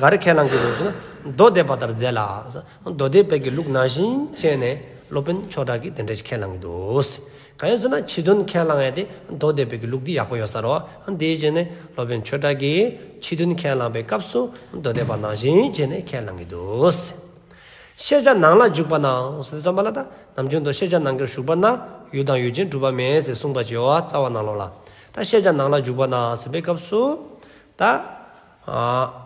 ག་རེ་ཁས་བླངས་ཀྱི་འདུག་ཟེར་ན། མདོ་སྡེ་པ་ལྟར་མཛད་ལ་ཟེར། མདོ་སྡེ་པའི་གི་ལུགས་ནང་བཞིན་བྱས་ནས་སློབ་དཔོན་ཆོས་གྲགས་ཀྱིས་དེ་འདྲ་ཞིག་ཁས་བླངས་ཀྱི་འདུག། གང་ཡིན་ཟེར་ན་ཕྱི་དོན་ཁས་བླངས་ཡ་དེ་མདོ་སྡེ་པའི་གི་ལུགས་འདི་ཡག་པོ་ཡོད་ས་རེད། འདི་བྱས་ནས་སློབ་དཔོན་ཆོས་གྲགས་ཀྱིས་ཕྱི་དོན་ཁས་བླངས་པའི་སྐབས་སུ་མདོ་སྡེ་པ་ནང་བཞིན་བྱས་ནས་ཁས་བླངས་ཀྱི་འདུག། ཤེས་བྱ་ནང་ལ་འཇུག་པ་ན་ཟེར་དུས་ཙམ་པ་ལ་ད་ནམ་རྒྱུན་དུ་ཤེས་བྱ་ནང་གི་ཞུགས་པ་ན་ཡུལ་དང་ཡུལ་ཅན་གྲུབ་པ་མེད་ཟེར་གསུངས་པ་ཅིག་ཡོད་བ། རྩ་བ་ནང་ལོགས་ལ། ད་ཤེས་བྱ་ནང་ལ་འཇུག་པ་ན་ཟེར་བའི་སྐབས་སུ་ད་ཨ།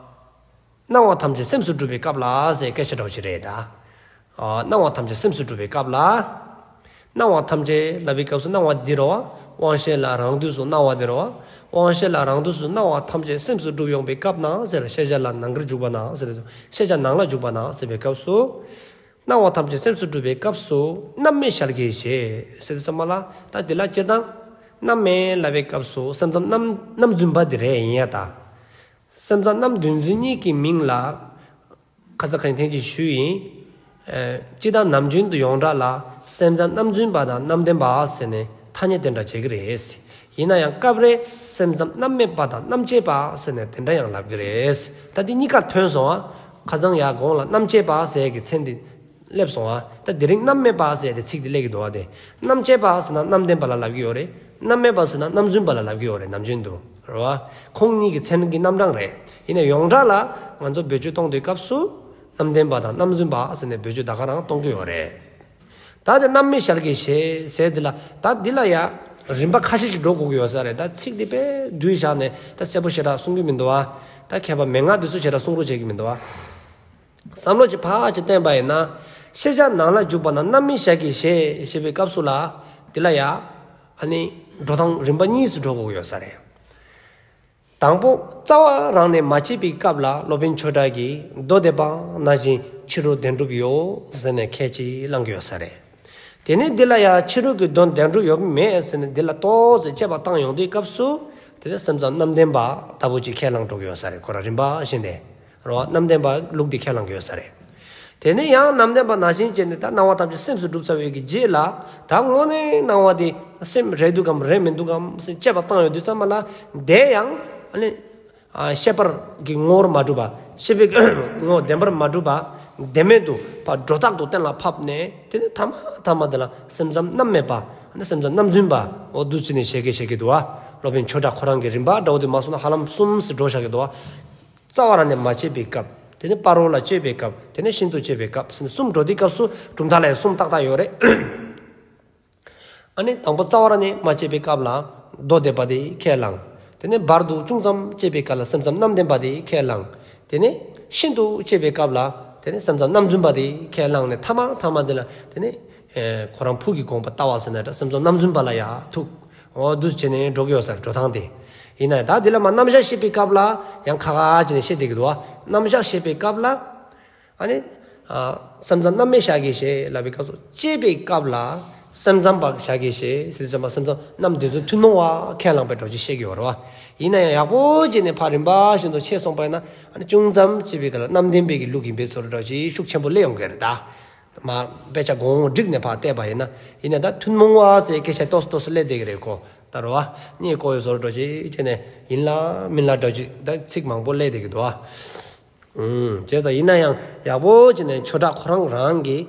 སྣང་བ་ཐམས་ཅད་སེམས་སུ་སྒྲུབ་པའི་སྐབས་ལ་ཟེར་སྐད་ཆ་འདྲ་བོ་ཞིག་རེད་ད། ཨ། སྣང་བ་ཐམས་ཅད་སེམས་སུ་སྒྲུབ་པའི་སྐབས་ལ། སྣང་བ་ཐམས་ཅད་ལབ་པའི་སྐབས་སུ་སྣང་བ་འདི་རེད་བ། དབང་ཤེས་ལ་རང་དུས་སུ་སྣང་བ་འདི་རེད་བ། དབང་ཤེས་ལ་རང་དུས་སུ་སྣང་བ་ཐམས་ཅད་སེམས་སུ་སྒྲུབ་ཡོང་པའི་སྐབས་ན་ཟེར། ཤེས་བྱ་ལ་ནང་གིར་འཇུག་པ་ན་ཟེར། ཤེས་བྱ་ནང་ལ་འཇུག་པ་ན་ཟེར་བའི་སྐབས་སུ། སྣང་བ་ཐམས་ཅད་སེམས་སུ་སྒྲུབ་པའི་སྐབས་སུ་རྣམ་སྨིན་ཞལ་གྱིས་བཞེས་ཟེར་དུས་ཙམ་པ་ལ་ད་འདི་ལ་སྤྱིར་བཏང་རྣམ་སྨིན་ལབ་པའི་སྐབས་སུ་སེམས་ཙམ་རྣམ་རྣམ་རྫུན་པ་འདི་རེད་ཡིན་ཡ་ད། སེམས་ཙམ་རྣམ་བདེན་རྫུན་གཉིས་ཀྱི་མིང་ལ་ཁ་ཙ་ཁ་ཉིན་ཐེངས་གཅིག་ཞུས་ཡིན། ཨེ། སྤྱིར་བཏང་ནམ་རྒྱུན་དུ་ཡོངས་གྲགས་ལ་སེམས་ཙམ་རྣམ་རྫུན་པ་དང་རྣམ་བདེན་པ་ཟེར་ནས་ཐ་སྙད་དེ་འདྲ་བྱེད་ཀྱི་རེད། ཡིན་ན་ཡང་སྐབས་རེ་སེམས་ཙམ་རྣམ་སྨིན་པ་དང་རྣམ་དཔྱོད་པ་ཟེར་ནས་དེ་འདྲ་ཡང་ལབ་ཀྱི་རེད། ད་འདི་གཉིས་ཀ་ཐོན་སོང་བ། ཁ་སང་ཡར་གོང་ལ་རྣམ་དཔྱོད་པ་ཟེར་གྱི་མཚན་འདི་སླེབས་སོང་བ། ད་དེ་རིང་རྣམ་སྨིན་པ་ཟེར་ཏེ་ཚིག་འདི་སླེབས་ཀྱི་འདུག་བ། དེ་རྣམ་དཔྱོད་པ་ཟེར་ན་རྣམ་བདེན་པ་ལ་ལབ་ཀྱི་ཡོད་རེད། རྣམ་སྨིན་པ་ཟེར་ན་རྣམ་རྫུན་པ་ལ་ལབ་ཀྱི་ཡོད་རེད། ནམ་རྒྱུན་དུ་རེད་བ། ཁོང་གཉིས་ཀྱི་མཚན་གྱི་རྣམ་གྲངས་རེད། ཡིན་ན་ཡོངས་གྲགས་ལ་ང་ཚོ་བེད་སྤྱོད་གཏོང་དུས་སྐབས་སུ་རྣམ་བདེན་པ་དང་རྣམ་རྫུན་པ་ཟེར་ནས་བེད་སྤྱོད་ད་ག་རང་གཏོང་གི་ཡོད་རེད། ད་དེ་རྣམ་སྨིན་ཞལ་གྱིས་བཞེས་ཟེར་འདི་ལ་ད་འདི་ལ་ཡ་རིམ་པ་ཁ་ཤས་ཤིག་འགྲོ་དགོས་ཀྱི་ཡོད་ས་རེད། ད་ཚིག་འདི་དཔེ་བསྡུས་བཞག་ནས་ད་གསལ་པོ་ཞེ་དྲག་གསུང་གི་མི་འདུག་བ། ད་མཁས་པ་མན་ངག་འདི་ཚོ་ཞེ་དྲག་གསུང་རོགས་བྱེད་ཀྱི་མི་འདུག་བ། བསམ་བློ་ཅིག་ཕར་ཅིག་བཏོན་པ་ཡིན་ན། ཤེས་བྱ་ནང་ལ་འཇུག་པ་ན་རྣམ་སྨིན་ཞལ་གྱིས་བཞེས་ཞེས་པའི་སྐབས་སུ་ལ། འདི་ལ་ཡ། ཨ་ནི། འགྲོ་སྟངས་རིམ་པ་གཉིས་སུ་འགྲོ་དགོས་ཀྱི་ཡོད་ས་རེད། དང་པོ་རྩ་བ་རང་ནས་མ་དཔྱད་པའི་སྐབས་ལ་སློབ་དཔོན་ཆོས་གྲགས་ཀྱིས་མདོ་སྡེ་པ་ནང་བཞིན་ཕྱི་རོལ་བདེན་གྲུབ་ཡོད་ཟེར་ནས་ཁས་ཅིག་བླངས་ཀྱི་ཡོད་ས་རེད། དེ་ནས་འདི་ལ་ཡ་ཕྱི་རོལ་གྱི་དོན་བདེན་གྲུབ་ཡོད་མེད་ཟེར་ནས་འདི་ལ་ཏོག་ཙམ་དཔྱད་པ་བཏང་ཡོང་དུས་སྐབས་སུ། དེ་ནས་སེམས་ཙམ་རྣམ་བདེན་པ་ལྟ་བུ་ཅིག་ཁས་བླངས་འགྲོ་གི་ཡོད་ས་རེད། ཁོ་རང་རིམ་པ་བཞིན་དེ། རེད་བ། རྣམ་བདེན་པ་ལུགས་འདི་ཁས་བླངས་ཀྱི་ཡོད་ས་རེད། དེ་ནས་ཡང་རྣམ་བདེན་པ་ནང་བཞིན་བྱས་ནས་ད་སྣང་བ་ཐམས་ཅད་སེམས་སུ་གྲུབ་ཚར་བའི་གི་རྗེས་ལ། ད་དངོས་གནས་སྣང་བ་དེ་སེམས་རེད་འདུག་གམ་རེད་མི་འདུག་གམ་ཟེར་དཔྱད་པ་བཏང་ཡོང་དུས་ཙམ་པ་ལ། དེ་ཡང་ཨ་ནི། ཨ། ཤེས་པར་གྱི་ངོ་བོར་མ་གྲུབ་པ། ཤེས་པའི་ངོ་བོ་བདེན་པར་མ་གྲུབ་པ། བདེན་མེད་དུ་ཕར་སྒྲོ་བཏགས་དུ་གཏན་ལ་ཕབ་ནས། དེ་ནས་ཐ་མ་ཐ་མ་དེ་ལ་སེམས་ཙམ་རྣམ་སྨིན་པ། ཨ་ནི་སེམས་ཙམ་རྣམ་རྫུན་པ། འོ་འདུག་སེ་ནས་བཞེད་ཀྱི་བཞེད་ཀྱི་འདུག་བ། སློབ་དཔོན་ཆོས་གྲགས་ཁོ་རང་གི་རིམ་པ་འདྲ་བོ་དེ་མ་སོང་ན་ཧ་ལམ་གསུམ་ཟེར་འགྲོ་བཞག་གི་འདུག་བ། རྩ་བ་རང་ནས་མ་དཔྱད་པའི་སྐབས། དེ་ནས་བར་རོ་ལ་དཔྱད་པའི་སྐབས། དེ་ནས་ཤིན་ཏུ་དཔྱད་པའི་སྐབས་ཟེར་ནས་གསུམ་འགྲོ་དུས་སྐབས་སུ་གྲུབ་མཐའ་ལ་ཡང་གསུམ་ཏག་ཏག་ཡོད་རེད། ཨ་ནི་དང་པོ་རྩ་བ་རང་ནས་མ་དཔྱད་པའི་སྐབས་ལ་མདོ་སྡེ་པ་དེ་ཁས་བླངས། དེ་ནས་བར་དུ་ཅུང་ཙམ་དཔྱད་པའི་སྐབས་ལ་སེམས་ཙམ་རྣམ་བདེན་པ་དེ་ཁས་བླངས། དེ་ནས་ཤིན་ཏུ་དཔྱད་པའི་སྐབས་ལ་དེ་ནས་སེམས་ཙམ་རྣམ་རྫུན་པ་དེ་ཁས་བླངས་ནས་ཐ་མ་ཐ་མ་དེ་ལ་དེ་ནས་ཨེ་ཁོ་རང་ཕུགས་ཀྱི་དགོངས་པ་ལྟ་བ་ཟེར་ན་འདྲ། སེམས་ཙམ་རྣམ་རྫུན་པ་ལ་ཡ་ཐུག། འོ་འདུག་སེ་བྱས་ནས་འགྲོ་གི་ཡོད་ས་རེད། འགྲོ་སྟངས་དེ། ཡིན་ན་ད་འདི་ལ་མ་རྣམ་གཞག་བཤད་པའི་སྐབས་ལ་ཡང་ཁ་ཁ་བྱས་ནས་བཤད་བསྡད་ཀྱི་འདུག་བ། རྣམ་གཞག་བཤད་པའི་སྐབས་ལ། ཨ་ནི། ཨ། སེམས་ཙམ་རྣམ་སྨིན་ཞལ་གྱིས་བཞེས་ལབ་པའི་སྐབས་སུ་དཔྱད་པའི་སྐབས་ལ་སེམས་ཙམ་པ་ཞལ་གྱིས་བཞེས་ཟེར་དུས་ཙམ་པ་སེམས་ཙམ་རྣམ་བདེན་རྫུན་ཐུན་མོང་བ་ཁས་བླངས་པའི་འགྲོ་སྟངས་བཤད་ཀྱི་ཡོད་རེད་བ། ཡིན་ན་ཡང་ཡག་པོ་བྱས་ནས་ཕར་རིམ་པ་བཞིན་དུ་ཤེས་སོང་པ་ཡིན་ན། ཨ་ནི་ཅུང་ཙམ་དཔྱད་པའི་སྐབས་ལ་རྣམ་བདེན་པའི་གི་ལུགས་ཡིན་པའི་བཟོ་འདྲ་ཅིག་ཤུགས་ཆེན་པོ་སླེབས་ཡོང་གི་རེད་ད། མ་དཔེ་ཆ་གོང་བསྒྲིགས་ནས་ཕར་བལྟས་པ་ཡིན་ན། ཡིན་ན་ད་ཐུན་མོང་བ་ཟེར་སྐད་ཆ་ཏོག་ཙམ་ཏོག་ཙམ་སླེབས་བསྡད་ཀྱི་རེད་ཁོ། ད་རེད་བ། རྙེད་དཀོན་པའི་བཟོ་འདྲ་ཅིག་བྱས་ནས་ཡིན་ལ་མིན་ལ་འདྲ་ཅིག་ད་ཚིག་མང་པོ་སླེབས་བསྡད་ཀྱི་འདུག་བ། ཨུམ། བྱས་ཙང་ཡིན་ན་ཡང་ཡག་པོ་བྱས་ནས་ཆོས་གྲགས་ཁོ་རང་རང་གིས་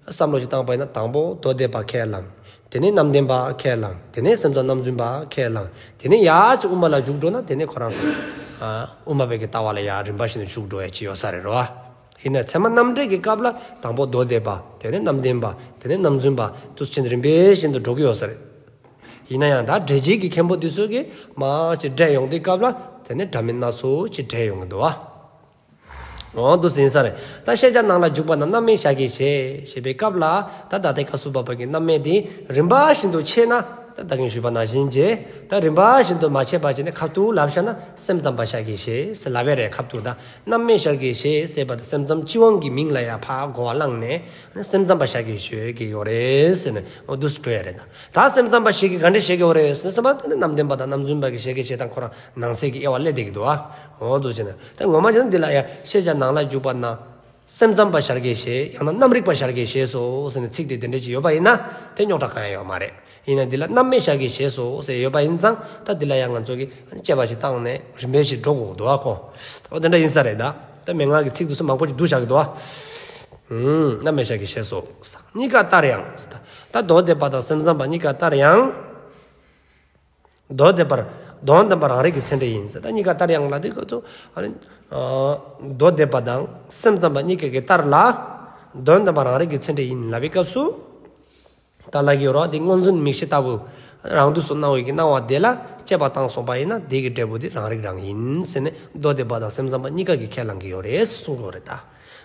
བསམ་བློ་ཞིག་བཏང་པ་ཡིན་ན། དང་པོ་མདོ་སྡེ་པ་ཁས་བླངས། དེ་ནས་རྣམ་བདེན་པ་ཁས་བླངས། དེ་ནས་སེམས་ཙམ་རྣམ་རྫུན་པ་ཁས་བླངས། དེ་ནས་ཡར་ཅིག་དབུ་མ་ལ་འཇུག་འགྲོ་ན་དེ་ནས་ཁོ་རང་ཨ་དབུ་མ་པའི་གི་ལྟ་བ་ལ་ཡར་རིམ་པ་བཞིན་དུ་འཇུག་འགྲོ་ཡ་ཅིག་ཡོད་ས་རེད་རོ། ཡིན་ན་ཚད་མ་རྣམ་འགྲེལ་གྱི་སྐབས་ལ་དང་པོ་མདོ་སྡེ་པ། དེ་ནས་རྣམ་བདེན་པ། དེ་ནས་རྣམ་རྫུན་པ། འདུག་སེ་བྱས་ནས་རིམ་པ་བཞིན་དུ་འགྲོ་གི་ཡོད་ས་རེད། ཡིན་ན་ཡང་ད་འགྲེལ་བྱེད་ཀྱི་མཁན་པོ་དེ་ཚོ་གིས་མར་ཅིག་འགྲེལ་ཡོང་དུས་སྐབས་ལ་དེ་ནས་འདྲ་མིན་སྣ་ཚོགས་ཅིག་འགྲེལ་ཡོང་གི་འདུག་བ། འོ་འདུག་སེ་ཡིན་ས་རེད། ད་ཤེས་བྱ་ནང་ལ་འཇུག་པ་ན་རྣམ་སྨིན་ཤཱཀྱའི་ཞེས་ཞེས་པའི་སྐབས་ལ་ད་ད་ལྟའི་ཀ་སུ་བ་པ་གི་རྣམ་སྨིན་དེ་རིམ་པ་བཞིན་དུ་ཕྱེ་ན་ད་ད་གིན་ཞུས་པ་ནང་བཞིན་བྱས། ད་རིམ་པ་བཞིན་དུ་མ་ཕྱེ་བ་བྱས་ནས་ཁ་ཐུག་ལབ་བཞག་ན་སེམས་ཙམ་པ་ཤཱཀྱའི་ཞེས་ཟེར་ལབ་པས་རེད། ཁ་ཐུག་ད་རྣམ་སྨིན་ཤཱཀྱའི་ཞེས་ཟེར་བ་དེ་སེམས་ཙམ་སྤྱི་དབང་གི་མིང་ལ་ཡང་ཕར་གོ་བ་བླངས་ནས་སེམས་ཙམ་པ་ཤཱཀྱའི་ཞེས་ཀྱི་ཡོད་རེད་ཟེར་ནས་འོ་འདུག་སེ་འགྲོ་ཡ་རེད། ད་ད་སེམས་ཙམ་པ་ཞིག་གིས་ག་འདྲ་བཤད་ཀྱི་ཡོད་རེད་ཟེར་ན། སེམས་པ་དེ་ནི་རྣམ་བདེན་པ་དང་རྣམ་རྫུན་པ་གི་ཞེས་ཀྱི་ཞེས་དང་ཁོ་རང་ནང་གསེས་ཀྱི་དབྱེ་བ་སླེབས་བསྡད་ཀྱི་འདུག་ཨ། འོ་འདུག་སེ་བྱས་ན་ད་ངོ་མ་བྱས་ན་འདི་ལ་ཡང་ཤེས་བྱ་ནང་ལ་འཇུག་པ་ན་སེམས་ཙམ་པ་ཤཱཀྱའི་ཞེས། ཡང་ན་རྣམ་རིག་པ་ཤཱཀྱའི་ཞེས་སོ་ཟེར་ནས་ཚིག་དེ་དེ་འདྲ་ཅིག་ཡོད་པ་ཡིན་ན་དེ་རྙོག་དྲ་གང་ཡང་ཡོད་མ་རེད། ཡིན་ན་འདི་ལ་རྣམ་སྨིན་ཤཱཀྱའི་ཞེས་སོ་ཟེར་ཡོད་པ་ཡིན་ཙང་ད་འདི་ལ་ཡང་ང་ཚོ་གིས་དཔྱད་པ་ཞིག་བཏང་ནས་རིམ་པས་ཞིག་འགྲོ་དགོས་འདུག་ཨ་ཁོ། འོ་དེ་འདྲ་ཡིན་ས་རེད། ད་ད་མན་ངག་གི་ཚིག་དེ་ཚོ་མང་པོ་ཅིག་བསྡུས་བཞག་གི་འདུག་ཨ། ཨུམ། རྣམ་སྨིན་ཤཱཀྱའི་ཞེས་སོ། གཉིས་ཀ་ལྟར་ཡང་། ད་མདོ་སྡེ་པ་དང་སེམས་ཙམ་པ་གཉིས་ཀ་ལྟར་ཡང་། མདོ་སྡེ་པར་དོན་བདེན་པ་རང་རིག་གི་ཚད་འབྲས་ཡིན་ཟེར། ད་གཉིས་ཀ་ལྟར་ཡང་ལ་དེ་ག་ཚོད་ཨ་ནི་མདོ་སྡེ་པ་དང་སེམས་ཙམ་པ་གཉིས་ཀ་གི་ལྟར་ལ་དོན་བདེན་པ་རང་རིག་གི་ཚད་འབྲས་ཡིན་ལབ་པའི་སྐབས་སུ། ད་ལ་གི་རོ་དེ་སྔོ་འཛིན་མིག་ཤེས་ལྟ་བུ་རང་དུས་སུ་སྣང་བའི་གི་སྣང་བ་དེ་ལ་དཔྱད་པ་བཏང་སོང་པ་ཡིན་ན་དེ་གི་འབྲས་བུ་དེ་རང་རིག་རང་ཡིན་ཟེར་ནས་མདོ་སྡེ་པ་དང་སེམས་ཙམ་པ་གཉིས་ཀ་གིས་ཁས་བླངས་ཀྱི་ཡོད་རེད་གསུང་གི་ཡོད་རེད་ད།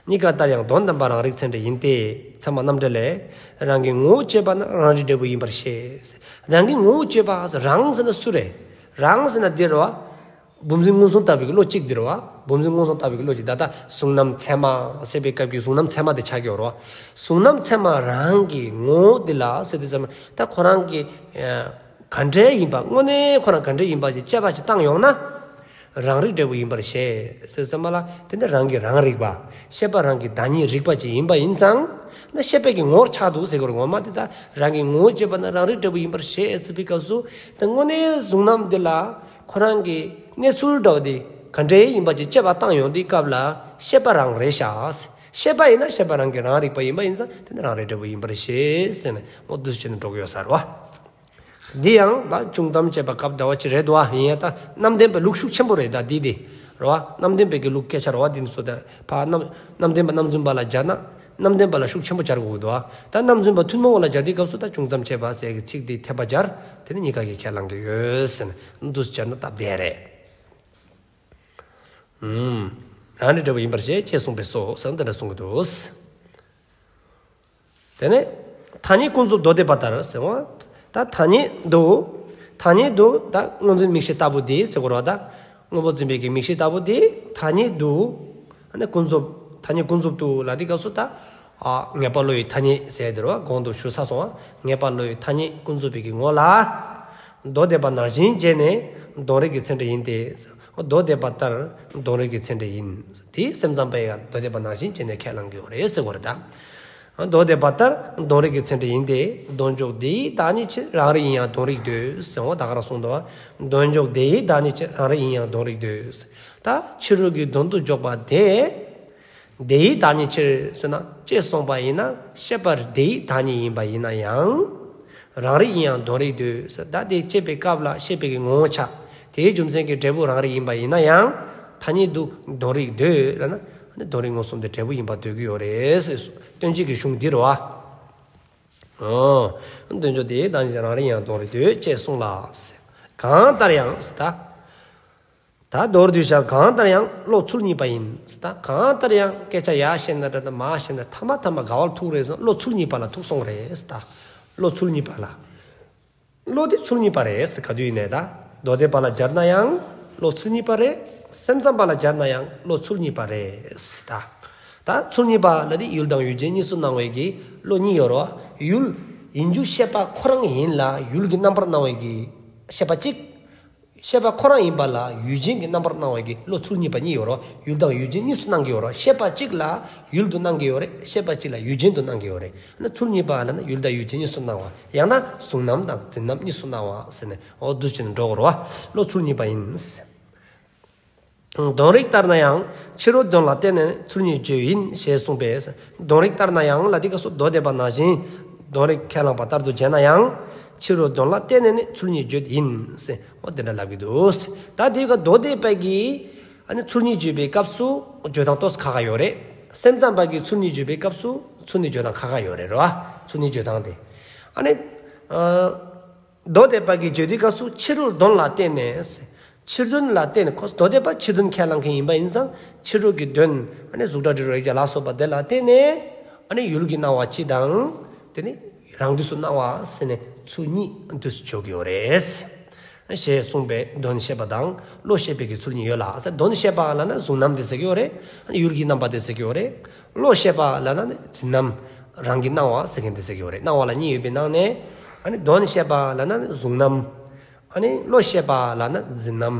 གཉིས་ཀ་ལྟར་ཡང་དོན་བདེན་པ་རང་རིག་ཚད་འབྲས་ཡིན་ཏེ། ཚད་མ་རྣམ་འགྲེལ་ལས། རང་གི་ངོ་བོ་དཔྱད་པ་ན་རང་རིག་འབྲས་བུ་ཡིན་པར་ཤེས། རང་གི་ངོ་བོ་དཔྱད་པ། རང་ཟེར་ན་སུ་རེད། རང་ཟེར་ན་འདི་རེད་བ། བུམ་འཛིན་མངོན་སུམ་ལྟ་བུའི་བློ་གཅིག་འདི་རེད་བ། བུམ་འཛིན་མངོན་སུམ་ལྟ་བུའི་བློ་གཅིག་ད་ལྟ་གཟུང་རྣམ་ཚད་མ་ཟེར་བའི་སྐབས་ཀྱི་གཟུང་རྣམ་ཚད་མ་དེ་ཆགས་ཀྱི་ཡོད་རེད་བ། གཟུང་རྣམ་ཚད་མ་རང་གི་ངོ་བོ་འདི་ལ་ཟེར་དུས་ཙམ་ད་ཁོ་རང་གི་ག་འདྲས་ཡིན་པ། དངོས་གནས་ཁོ་རང་ག་འདྲས་ཡིན་པ་ཞིག་དཔྱད་པ་ཞིག་བཏང་ཡོང་ན། རང་རིག་འབྲས་བུ་ཡིན་པར་ཤེས་ཟེར་ཙམ་པ་ལ་དེ་ནི་རང་གི་རང་རིག་པ། ཤེས་པ་རང་གི་བདག་ཉིད་རིག་པ་ཅིག་ཡིན་པ་ཡིན་ཙང་ན་ཤེས་པའི་གི་ངོ་བོར་ཆགས་འདུག་ཟེར་དགོས་རེད། ངོ་མ་དེ་ད་རང་གི་ངོ་བོ་དཔྱད་པ་ན་རང་རིག་འབྲས་བུ་ཡིན་པར་ཤེས་ཟེར་བའི་སྐབས་སུ་དེ་དངོས་གནས་གཟུང་རྣམ་འདི་ལ་ཁོ་རང་གི་གནས་ཚུལ་འདྲ་བ་དེ་ག་འདྲས་ཡིན་པ་ཅིག་དཔྱད་པ་བཏང་ཡོང་དུས་སྐབས་ལ་ཤེས་པ་རང་རེད་ཤག་ཤེས་པ་ཡིན་ན་ཤེས་པ་རང་གི་རང་རིག་པ་ཡིན་པ་ཡིན་ཙང་དེ་ནི་རང་རིག་འབྲས་བུ་ཡིན་པར་ཤེས་ཟེར་ནས་འོ་འདུག་སེ་བྱས་ནས་འགྲོ་གི་ཡོད་ས་རེད་བ། འདི་ཡང་ད་ཅུང་ཙམ་དཔྱད་པ་སྐབས་འདྲ་བ་ཅིག་རེད་འདུག་ཨ། ཡིན་ཡང་ད་རྣམ་བདེན་པའི་ལུགས་ཤུགས་ཆེན་པོ་རེད་ད་འདི་དེ། རེད་བ། རྣམ་བདེན་པའི་གི་ལུགས་སྐད་ཆ་རེད་བ། འདི་ཚོ་ད་ཕ་རྣམ་རྣམ་བདེན་པ་རྣམ་རྫུན་པ་ལ་སྦྱར་ན་རྣམ་བདེན་པ་ལ་ཤུགས་ཆེན་པོ་སྦྱར་དགོས་ཀྱི་འདུག་ཨ། ད་རྣམ་རྫུན་པ་ཐུན་མོང་བ་ལ་སྦྱར་དུས་སྐབས་སུ་ད་ཅུང་ཙམ་དཔྱད་པ་ཟེར་གི་ཚིག་འདི་འཐེབ་པ་སྦྱར། དེ་ནི་གཉིས་ཀ་གིས་ཁས་བླངས་ཀྱི་ཡོད་ཟེར་ནས་འདུག་སེ་སྦྱར་ན་སྟབས་བདེ་རེད། ཨུམ། རང་རིག་འབྲས་བུ་ཡིན་པར་ཤེས་ཅེས་གསུངས་པས་སོ་ཟེར་ན་དེ་འདྲ་གསུང་གི་འདུག་དེ་ནས་ཐ་སྙད་ཀུན་རྫོབ་མདོ་སྡེ་པ་ལྟར་ཟེར་བ། ད་ཐ་སྙད་དུ། ཐ་སྙད་དུ་ད་སྔོ་འཛིན་མིག་ཤེས་ལྟ་བུ་དེ་ཟེར་དགོས་རེད་བ། ད་སྔོན་པོ་འཛིན་པའི་གི་མིག་ཤེས་ལྟ་བུ་དེ་ཐ་སྙད་དུ། ཨ་ནི་ཀུན་རྫོབ། ཐ་སྙད་ཀུན་རྫོབ་ཏུ་ལ་དེ་སྐབས་སུ་ད་ཨ་ངེས་པ་བློ་ཡི་ཐ་སྙད་ཟེར་དེ་རེད་བ། གོང་དུ་ཞུ་ཚར་སོང་བ། ངེས་པ་བློ་ཡི་ཐ་སྙད་ཀུན་རྫོབ་པའི་གི་ངོ་ལ་མདོ་སྡེ་པ་ནང་བཞིན་བྱས་ནས་དོན་རིག་གི་ཚད་འབྲས་ཡིན་ཏེ། མདོ་སྡེ་པ་ལྟར་དོན་རིག་གི་ཚད་འབྲས་ཡིན། དེ་སེམས་ཙམ་པས་ཡང་མདོ་སྡེ་པ་ནང་བཞིན་བྱས་ནས་ཁས་བླངས་ཀྱི་ཡོད་རེད་ཟེར་དགོས་རེད་ད། མདོ་སྡེ་པ་ལྟར་དོན་རིག་གི་ཚད་འབྲས་ཡིན་ཏེ། དོན་འཇོག་དེའི་བདག་ཉིད་ཕྱིར་རང་རིག་ཡིན་ཡང་དོན་རིག་འདོད་ཟེར་འོ་ད་ག་རང་གསུངས་འདུག་བ། དོན་འཇོག་དེའི་བདག་ཉིད་ཕྱིར་རང་རིག་ཡིན་ཡང་དོན་རིག་འདོད། ད་ཕྱི་རོལ་གྱི་དོན་དུ་འཇོག་པ་དེ། དེའི་བདག་ཉིད་ཕྱིར་ཟེར་ན་ཅེས་གསུངས་པ་ཡིན་ན་ཤེས་པ་དེའི་བདག་ཉིད་ཡིན་པ་ཡིན་ན་ཡང་། རང་རིག་ཡིན་ཡང་དོན་རིག་འདོད་ཟེར། ད་དེ་དཔྱད་པའི་སྐབས་ལ་ཤེས་པའི་གི་ངོ་བོ་ཆགས། དེའི་རྒྱུ་མཚན་གྱིས་འབྲས་བུ་རང་རིག་ཡིན་པ་ཡིན་ན་ཡང་། ཐ་སྙད་དུ་དོན་རིག་འདོད་ལབ་ན་དོན་རིག་མངོན་སུམ་དེ་འབྲས་བུ་ཡིན་པ་འདོད་ཀྱི་ཡོད་རེད་ཟེར། སྟོན་བྱེད་ཀྱི་གཞུང་འདི་རེད་བ། ཨོ། དོན་འཇོག་དེའི་བདག་ཉིད་རང་རིག་ཡིན་ཡང་དོན་རིག་འདོད་ཅེས་གསུངས་ལ། གང་ལྟར་ཡང་ཟེར་ད། ད་མདོར་བསྡུས་བྱས་གང་ལྟར་ཡང་བློ་ཚུལ་གཉིས་པ་ཡིན། ད་གང་ལྟར་ཡང་སྐད་ཆ་ཡར་བཤད་ན་འདྲ་ད་མར་བཤད་ན་ཐ་མ་ཐ་མ་ག་བར་ཐུག་རེད་ཟེར་ན་བློ་ཚུལ་གཉིས་པ་ལ་ཐུག་སོང་རེད་ད། བློ་ཚུལ་གཉིས་པ་ལ། བློ་དེ་ཚུལ་གཉིས་པ་རེད་ད། ག་དུས་ཡིན་ནའི་ད། མདོ་སྡེ་པ་ལ་སྦྱར་ན་ཡང་བློ་ཚུལ་གཉིས་པ་རེད། སེམས་ཙམ་པ་ལ་སྦྱར་ན་ཡང་བློ་ཚུལ་གཉིས་པ་རེད་ད། ད་ཚུལ་གཉིས་པ་ལ་དེ་ཡུལ་དང་ཡུལ་ཅན་གཉིས་སུ་སྣང་བའི་གི་བློ་གཉིས་ཡོད་རེད་བ། ཡུལ་ཡིན་རྒྱུ་ཤེས་པ་ཁོ་རང་ཡིན་ལ་ཡུལ་གྱི་རྣམ་པར་སྣང་བའི་གི་ཤེས་པ་གཅིག་ཤེས་པ་ཁོ་རང་ཡིན་པ་ལ་ཡུལ་ཅན་གྱི་རྣམ་པར་སྣང་བའི་གི་བློ་ཚུལ་གཉིས་པ་གཉིས་ཡོད་རེད། ཡུལ་དང་ཡུལ་ཅན་གཉིས་སུ་སྣང་གི་ཡོད་རེད། ཤེས་པ་གཅིག་ལ་ཡུལ་དུ་སྣང་གི་ཡོད་རེད། ཤེས་པ་གཅིག་ལ་ཡུལ་ཅན་དུ་སྣང་གི་ཡོད་རེད། ཨ་ནི་ཚུལ་གཉིས་པ་ལབ་ན་ཡུལ་དང་ཡུལ་ཅན་གཉིས་སུ་སྣང་བ། ཡང་ན་གཟུང་རྣམ་དང་འཛིན་རྣམ་གཉིས་སུ་སྣང་བ་ཟེར་ནས་འོ་འདུག་སེ་བྱས་ནས་འགྲོ་དགོས་རེད་བ། བློ་ཚུལ་གཉིས་པ་ཡིན། དོན་རིག་ལྟར་ན་ཡང་ཕྱི་རོལ་དོན་ལ་བརྟེན་ནས་ཚུལ་གཉིས་བརྗོད་ཡིན་ཞེས་གསུངས་པས། དོན་རིག་ལྟར་ན་ཡང་ལ་དེ་སྐབས་སུ་མདོ་སྡེ་པ་ནང་བཞིན་ དོན་རིག་ཁས་བླངས་པ་ལྟར་དུ་བྱས་ན་ཡང་། ཕྱི་རོལ་དོན་ལ་བརྟེན་ནས་ནི་ཚུལ་གཉིས་བརྗོད་ཡིན་ཟེར། འོ་དེ་འདྲ་ལབ་ཀྱི་འདུག། ད་དེ་ག་མདོ་སྡེ་པ་གིས་ཨ་ནི་ཚུལ་གཉིས་བརྗོད་པའི་སྐབས་སུ་བརྗོད་སྟངས་ཏོག་ཙམ་ཁག་ཁག་ཡོད་རེད། སེམས་ཙམ་པ་གིས་ཚུལ་གཉིས་བརྗོད་པའི་སྐབས་སུ་ཚུལ་གཉིས་བརྗོད་སྟངས་ཁག་ཁག་ཡོད་རེད་རོ། ཚུལ་གཉིས་བརྗོད་སྟངས་དེ། ཨ་ནི། ཨ། མདོ་སྡེ་པ་གིས་བརྗོད་དུས་སྐབས་སུ་ཕྱི་རོལ་དོན་ལ་བརྟེན་ནས། ཕྱི་དོན་ལ་བརྟེན་ནས་ཁོ་མདོ་སྡེ་པ་ཕྱི་དོན་ཁས་བླངས་མཁན་ཡིན་པ་ཡིན་ཙང་ཕྱི་རོལ་གྱི་དོན་ཨ་ནི་གཟུགས་སྒྲ་དྲི་རོ་རེག་བྱ་ལ་སོགས་པ་དེ་ལ་བརྟེན་ནས་ཨ་ནི་ཡུལ་གྱི་སྣང་བ་སྤྱི་དང་དེ་ནི་རང་དུས་སུ་སྣང་བ་ཟེར་ནས་ཚུལ་གཉིས་འདུས་སུ་འཇོག་གི་ཡོད་རེད། ཞེས་གསུངས་པས་དོན་ཤེས་པ་དང་བློ་ཤེས་པའི་གི་ཚུལ་གཉིས་ཡོད་ལ། དོན་ཤེས་པ་ལབ་ན་གཟུང་རྣམ་དེ་ཟེར་གྱི་ཡོད་རེད། ཡུལ་གྱི་རྣམ་པ་དེ་ཟེར་གྱི་ཡོད་རེད། བློ་ཤེས་པ་ལབ་ན་ནི་འཛིན་རྣམ་རང་གི་སྣང་བ་ཟེར་མཁན་དེ་ཟེར་གྱི་ཡོད་རེད། སྣང་བ་ལ་གཉིས་ཡོད་པའི་ནང་ནས་ཨ་ནི་དོན་ཤེས་པ་ལབ་ན་ནི་གཟུང་རྣམ། ཨ་ནི་བློ་ཤེས་པ་ལབ་ན་འཛིན་རྣམ།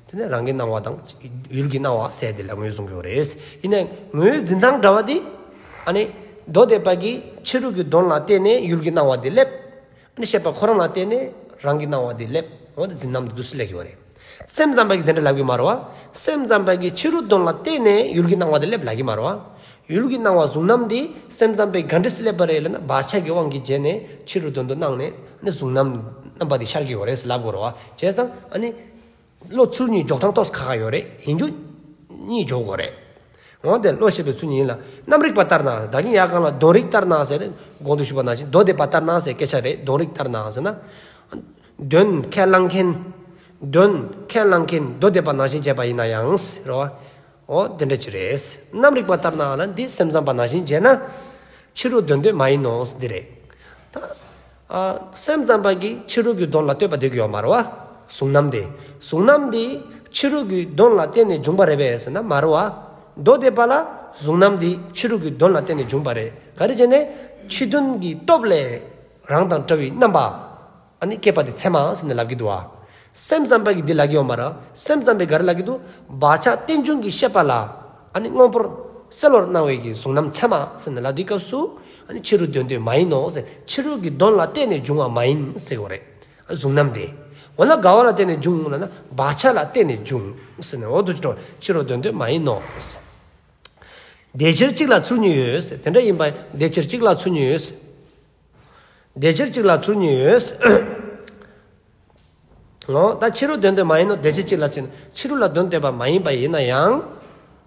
དེ་ནི་རང་གི་སྣང་བ་དང་ཡུལ་གྱི་སྣང་བ་ཟེར་དེ་ལ་ངོས་བཟུང་གི་ཡོད་རེད། ཡིན་ནའི་ངོས་འཛིན་སྟངས་འདྲ་བ་དེ་ཨ་ནི་མདོ་སྡེ་པ་གིས་ཕྱི་རོལ་གྱི་དོན་ལ་བརྟེན་ནས་ཡུལ་གྱི་སྣང་བ་དེ་སླེབས། ཨ་ནི་ཤེས་པ་ཁོ་རང་ལ་བརྟེན་ནས་རང་གི་སྣང་བ་དེ་སླེབས། འོ་དེ་འཛིན་རྣམ་དེ་འདུས་སུ་སླེབས་ཀྱི་ཡོད་རེད། སེམས་ཙམ་པ་གིས་དེ་འདྲ་ལབ་ཀྱི་མ་རེད་བ། སེམས་ཙམ་པ་གིས་ཕྱི་རོལ་དོན་ལ་བརྟེན་ནས་ཡུལ་གྱི་སྣང་བ་དེ་སླེབས་ལབ་ཀྱི་མ་རེད་བ། ཡུལ་གྱི་སྣང་བ་གཟུང་རྣམ་དེ་སེམས་ཙམ་པས་ག་འདྲས་སླེབས་པ་རེད་ལབ་ན་བག་ཆགས་ཀྱི་དབང་གིས་བྱས་ནས་ཕྱི་རོལ་དོན་དུ་སྣང་ནས་ནི་གཟུང་རྣམ་རྣམ་པ་དེ་ཤར་གྱི་ཡོད་རེད་ལབ་དགོས་རེད་བ། བྱས་ཙང་ཨ་ནི་བློ་ཚུལ་གཉིས་འཇོག་སྟངས་ཏོག་ཙམ་ཁག་ཁག་ཡོད་རེད། ཡིན་རྒྱུ་གཉིས་འཇོག་དགོས་རེད། འོ་དེ་བློ་ཤེས་པའི་ཚུལ་གཉིས་ཡིན་ལ། རྣམ་རིག་པ་ལྟར་ན་ད་གིན་ཡར་སྒང་ལ་དོན་རིག་ལྟར་ན་ཟེར་ཏེ་གོང་དུ་ཞུས་པ་ནང་བཞིན་མདོ་སྡེ་པ་ལྟར་ན་ཟེར་སྐད་ཆ་རེད། དོན་རིག་ལྟར་ན་ཟེར་ན། དོན་ཁས་བླངས་མཁན། དོན་ཁས་བླངས་མཁན་མདོ་སྡེ་པ་ནང་བཞིན་བྱས་པ་ཡིན་ན་ཡང་ཟེར་རོ། འོ་དེ་འདྲ་ཅིག་རེད། རྣམ་རིག་པ་ལྟར་ན་ལ་འདི་སེམས་ཙམ་པ་ནང་བཞིན་བྱས་ན། ཕྱི་རོལ་དོན་སྟོན་མ་ཡིན་ནོ་འདི་རེད། ད་ཨ་སེམས་ཙམ་པ་གིས་ཕྱི་རོལ་གྱི་དོན་ལ་ལྟོས་པ་འདོད་ཀྱི་ཡོད་མ་རེད་བ། གཟུང་རྣམ་དེ། གཟུང་རྣམ་དེ་ཕྱི་རོལ་གྱི་དོན་ལ་བརྟེན་ནས་བྱུང་བ་རེད་པས་ཟེར་ན་མ་རེད་བ། མདོ་སྡེ་པ་ལ་གཟུང་རྣམ་དེ་ཕྱི་རོལ་གྱི་དོན་ལ་བརྟེན་ནས་བྱུང་བ་རེད། ག་རེ་བྱས་ནས་ཕྱི་དོན་གྱི་སྟོབས་ལས་རང་དང་འདྲ་བའི་རྣམ་པ། ཨ་ནི་སྐྱེས་པ་དེ་ཚད་མ་ཟེར་ནས་ལབ་ཀྱི་འདུག་བ། སེམས་ཙམ་པ་གིས་འདི་ལབ་ཀྱི་ཡོད་མ་རེད། སེམས་ཙམ་པས་ག་རེ་ལབ་ཀྱི་འདུག་བག་ཆགས་རྟེན་འབྱུང་གི་ཤེས་པ་ལ་ཨ་ནི་སྔོན་པོར་གསལ་བར་སྣང་བའི་གི་གཟུང་རྣམ་ཚད་མ་ཟེར་ནས་ལབ་དུས་སྐབས་སུ་ཨ་ནི་ཕྱི་རོལ་དོན་སྟོན་མ་ཡིན་ནོ་ཟེར། ཕྱི་རོལ་གྱི་དོན་ལ་བརྟེན་ནས་འབྱུང་བ་མ་ཡིན་ཟེར་གྱི་ཡོད་རེད། གཟུང་རྣམ་དེ། འོ་ན་ག་བ་ལ་བརྟེན་ནས་འབྱུང་ལབ་ན་བག་ཆགས་ལ་བརྟེན་ནས་འབྱུང་ཟེར་ནས། འོ་དེ་ཕྱི་རོལ་དོན་སྟོན་མ་ཡིན་ནོ་ཟེར། དེ་ཕྱིར་གཅིག་ལ་ཚུལ་གཉིས་ཡོད་ཟེར། དེ་འདྲ་ཡིན་པ་དེ་ཕྱིར་གཅིག་ལ་ཚུལ་གཉིས་ཡོད་ཟེར། དེ་ཕྱིར་གཅིག་ལ་ཚུལ་གཉིས་ཡོད། འོ་ད་ཕྱི་རོལ་དོན་སྟོན་མ་ཡིན་ནོ། དེ་ཕྱིར་གཅིག་ལ་ཚུལ། ཕྱི་རོལ་ལ་དོན་སྟོན་པ་མ་ཡིན་པ་ཡིན་ན་ཡང་།